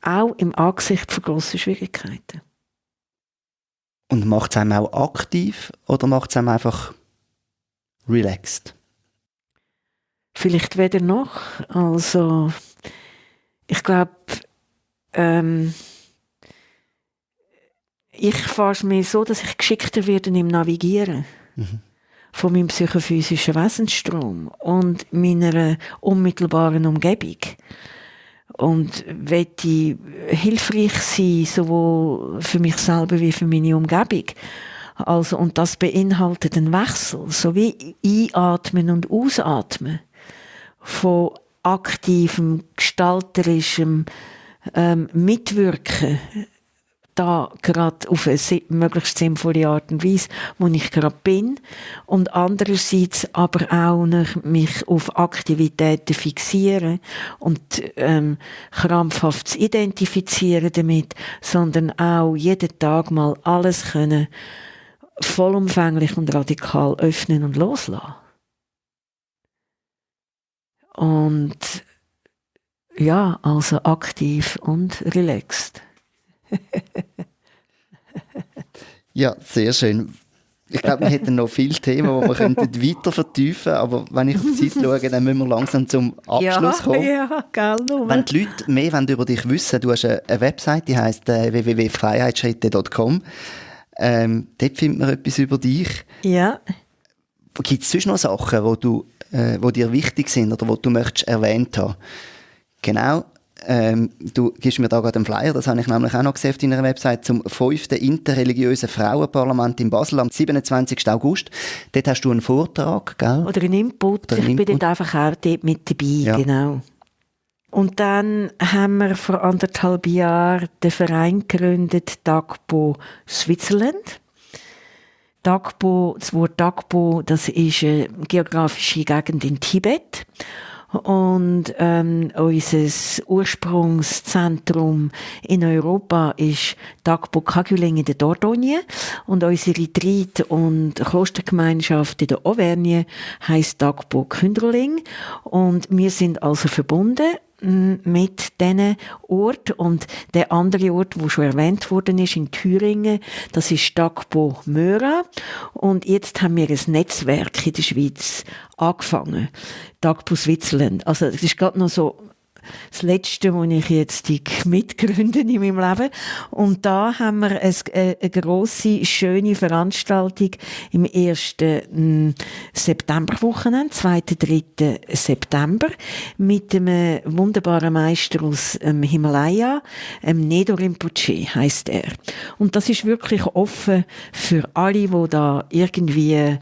Auch im Angesicht von grossen Schwierigkeiten. Und macht es einem auch aktiv oder macht es einem einfach relaxed? Vielleicht weder noch. Also, ich glaube, ich fahre es mir so, dass ich geschickter werde im Navigieren. Mhm. Von meinem psychophysischen Wesensstrom und meiner unmittelbaren Umgebung. Und möchte hilfreich sein, sowohl für mich selber wie für meine Umgebung. Also, und das beinhaltet einen Wechsel, so wie Einatmen und Ausatmen von aktivem, gestalterischem Mitwirken, da gerade auf eine möglichst sinnvolle Art und Weise, wo ich gerade bin, und andererseits aber auch mich auf Aktivitäten fixieren und krampfhaft zu identifizieren damit, sondern auch jeden Tag mal alles können vollumfänglich und radikal öffnen und loslassen. Und ja, also aktiv und relaxed. Ja, sehr schön. Ich glaube, wir hätten noch viele Themen, die wir weiter vertiefen könnten, aber wenn ich auf die Zeit schaue, dann müssen wir langsam zum Abschluss kommen. Ja, gell, wenn die Leute mehr über dich wissen, du hast eine Website, die heisst www.freiheitsschritte.com. Dort findet man etwas über dich. Ja. Gibt es sonst noch Sachen, die dir wichtig sind oder die du möchtest erwähnt haben? Genau. Du gibst mir da gerade einen Flyer, das habe ich nämlich auch noch gesehen auf deiner Website, zum 5. interreligiösen Frauenparlament in Basel am 27. August. Dort hast du einen Vortrag, gell? Oder einen Input. Ich bin dort einfach auch dort mit dabei, ja. Genau. Und dann haben wir vor 1,5 Jahren den Verein gegründet, Dagbo Switzerland. Dagbo, das Wort Dagbo, das ist eine geografische Gegend in Tibet. Und unser Ursprungszentrum in Europa ist Dagbo Kagyuling in der Dordogne und unsere Retreat- und Klostergemeinschaft in der Auvergne heisst Dagbo Künderling, und wir sind also verbunden mit diesen Ort. Und der andere Ort, der schon erwähnt worden ist, in Thüringen, das ist Dagbo Möra. Und jetzt haben wir ein Netzwerk in der Schweiz angefangen. Dagbo Switzerland. Also, das ist gerade noch so das Letzte, wo ich jetzt mitgründe in meinem Leben. Und da haben wir eine grosse, schöne Veranstaltung im 1. Septemberwochenende, 2. 3. September, mit einem wunderbaren Meister aus dem Himalaya, Nedo Rinpoche heisst er. Und das ist wirklich offen für alle, die da irgendwie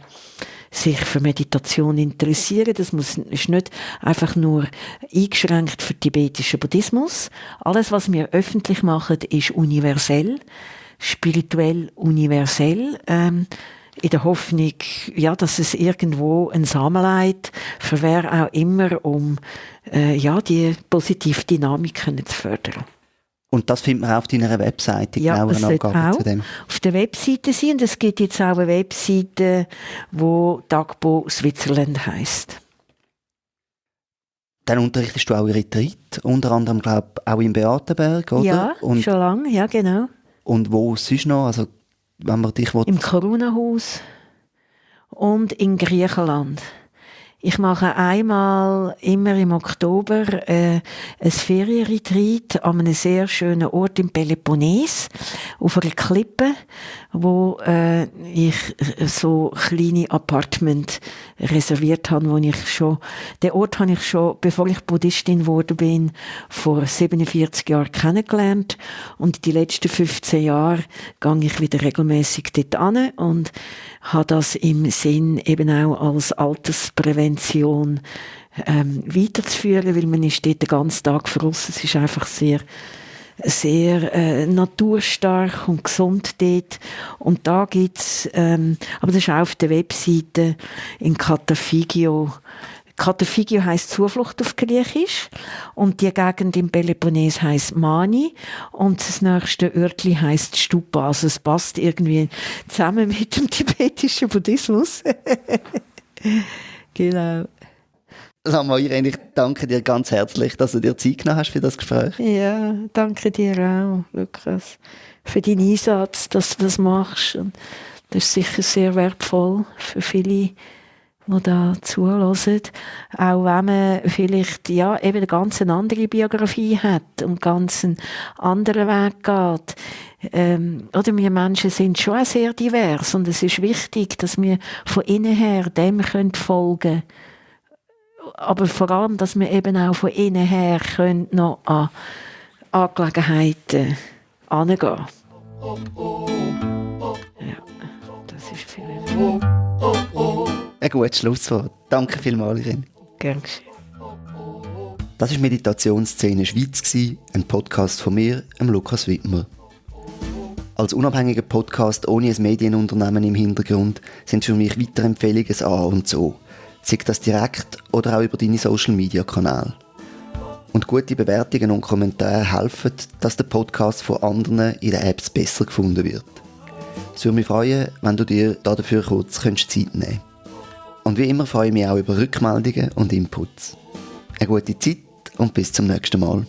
sich für Meditation interessieren. Das ist nicht einfach nur eingeschränkt für tibetischen Buddhismus. Alles, was wir öffentlich machen, ist universell, spirituell universell, in der Hoffnung, ja, dass es irgendwo einen Samen leitet, für wer auch immer, um die positive Dynamik zu fördern. Und das findet man auch auf deiner Webseite, ja, genauere Angaben zu dem. Auf der Webseite sein, und es gibt jetzt auch eine Webseite, die Dagbo Switzerland heisst. Dann unterrichtest du auch in Retreat, unter anderem, glaube ich, auch im Beatenberg, oder? Ja, Und, schon lange, ja genau. und wo sonst noch? Also, wenn man dich Im Corona-Haus und in Griechenland. Ich mache einmal immer im Oktober ein Ferienretreat an einem sehr schönen Ort im Peloponnes, auf einer Klippe, wo ich so kleine Apartment reserviert habe, den Ort habe ich schon, bevor ich Buddhistin geworden bin, vor 47 Jahren kennengelernt, und die letzten 15 Jahre gehe ich wieder regelmäßig dort hin und habe das im Sinn eben auch als Altersprävention weiterzuführen, weil man ist dort den ganzen Tag draussen. Es ist einfach sehr naturstark und gesund dort. Und da gibt's, aber das ist auch auf der Webseite in Katafigio. Katafigio heisst Zuflucht auf Griechisch, und die Gegend im Peloponnes heisst Mani, und das nächste Örtli heisst Stupa. Also es passt irgendwie zusammen mit dem tibetischen Buddhismus. Genau. Lama Irene, ich danke dir ganz herzlich, dass du dir Zeit genommen hast für das Gespräch. Ja, danke dir auch, Lukas, für deinen Einsatz, dass du das machst. Und das ist sicher sehr wertvoll für viele, die da zuhören. Auch wenn man vielleicht eben eine ganz andere Biografie hat und ganz einen anderen Weg geht. Oder wir Menschen sind schon auch sehr divers, und es ist wichtig, dass wir von innen her dem folgen können. Aber vor allem, dass wir eben auch von innen her noch an Angelegenheiten herangehen. Ja, das ist viel. Ein gutes Schlusswort. Danke vielmals, Irene. Gern geschehen. Das war Meditationsszene Schweiz, ein Podcast von mir, Lukas Wittmer. Als unabhängiger Podcast ohne ein Medienunternehmen im Hintergrund sind für mich weitere Empfehlungen ein A und so. Sei das direkt oder auch über deine Social-Media-Kanäle. Und gute Bewertungen und Kommentare helfen, dass der Podcast von anderen in den Apps besser gefunden wird. Es würde mich freuen, wenn du dir dafür kurz Zeit nehmen könntest. Und wie immer freue ich mich auch über Rückmeldungen und Inputs. Eine gute Zeit und bis zum nächsten Mal.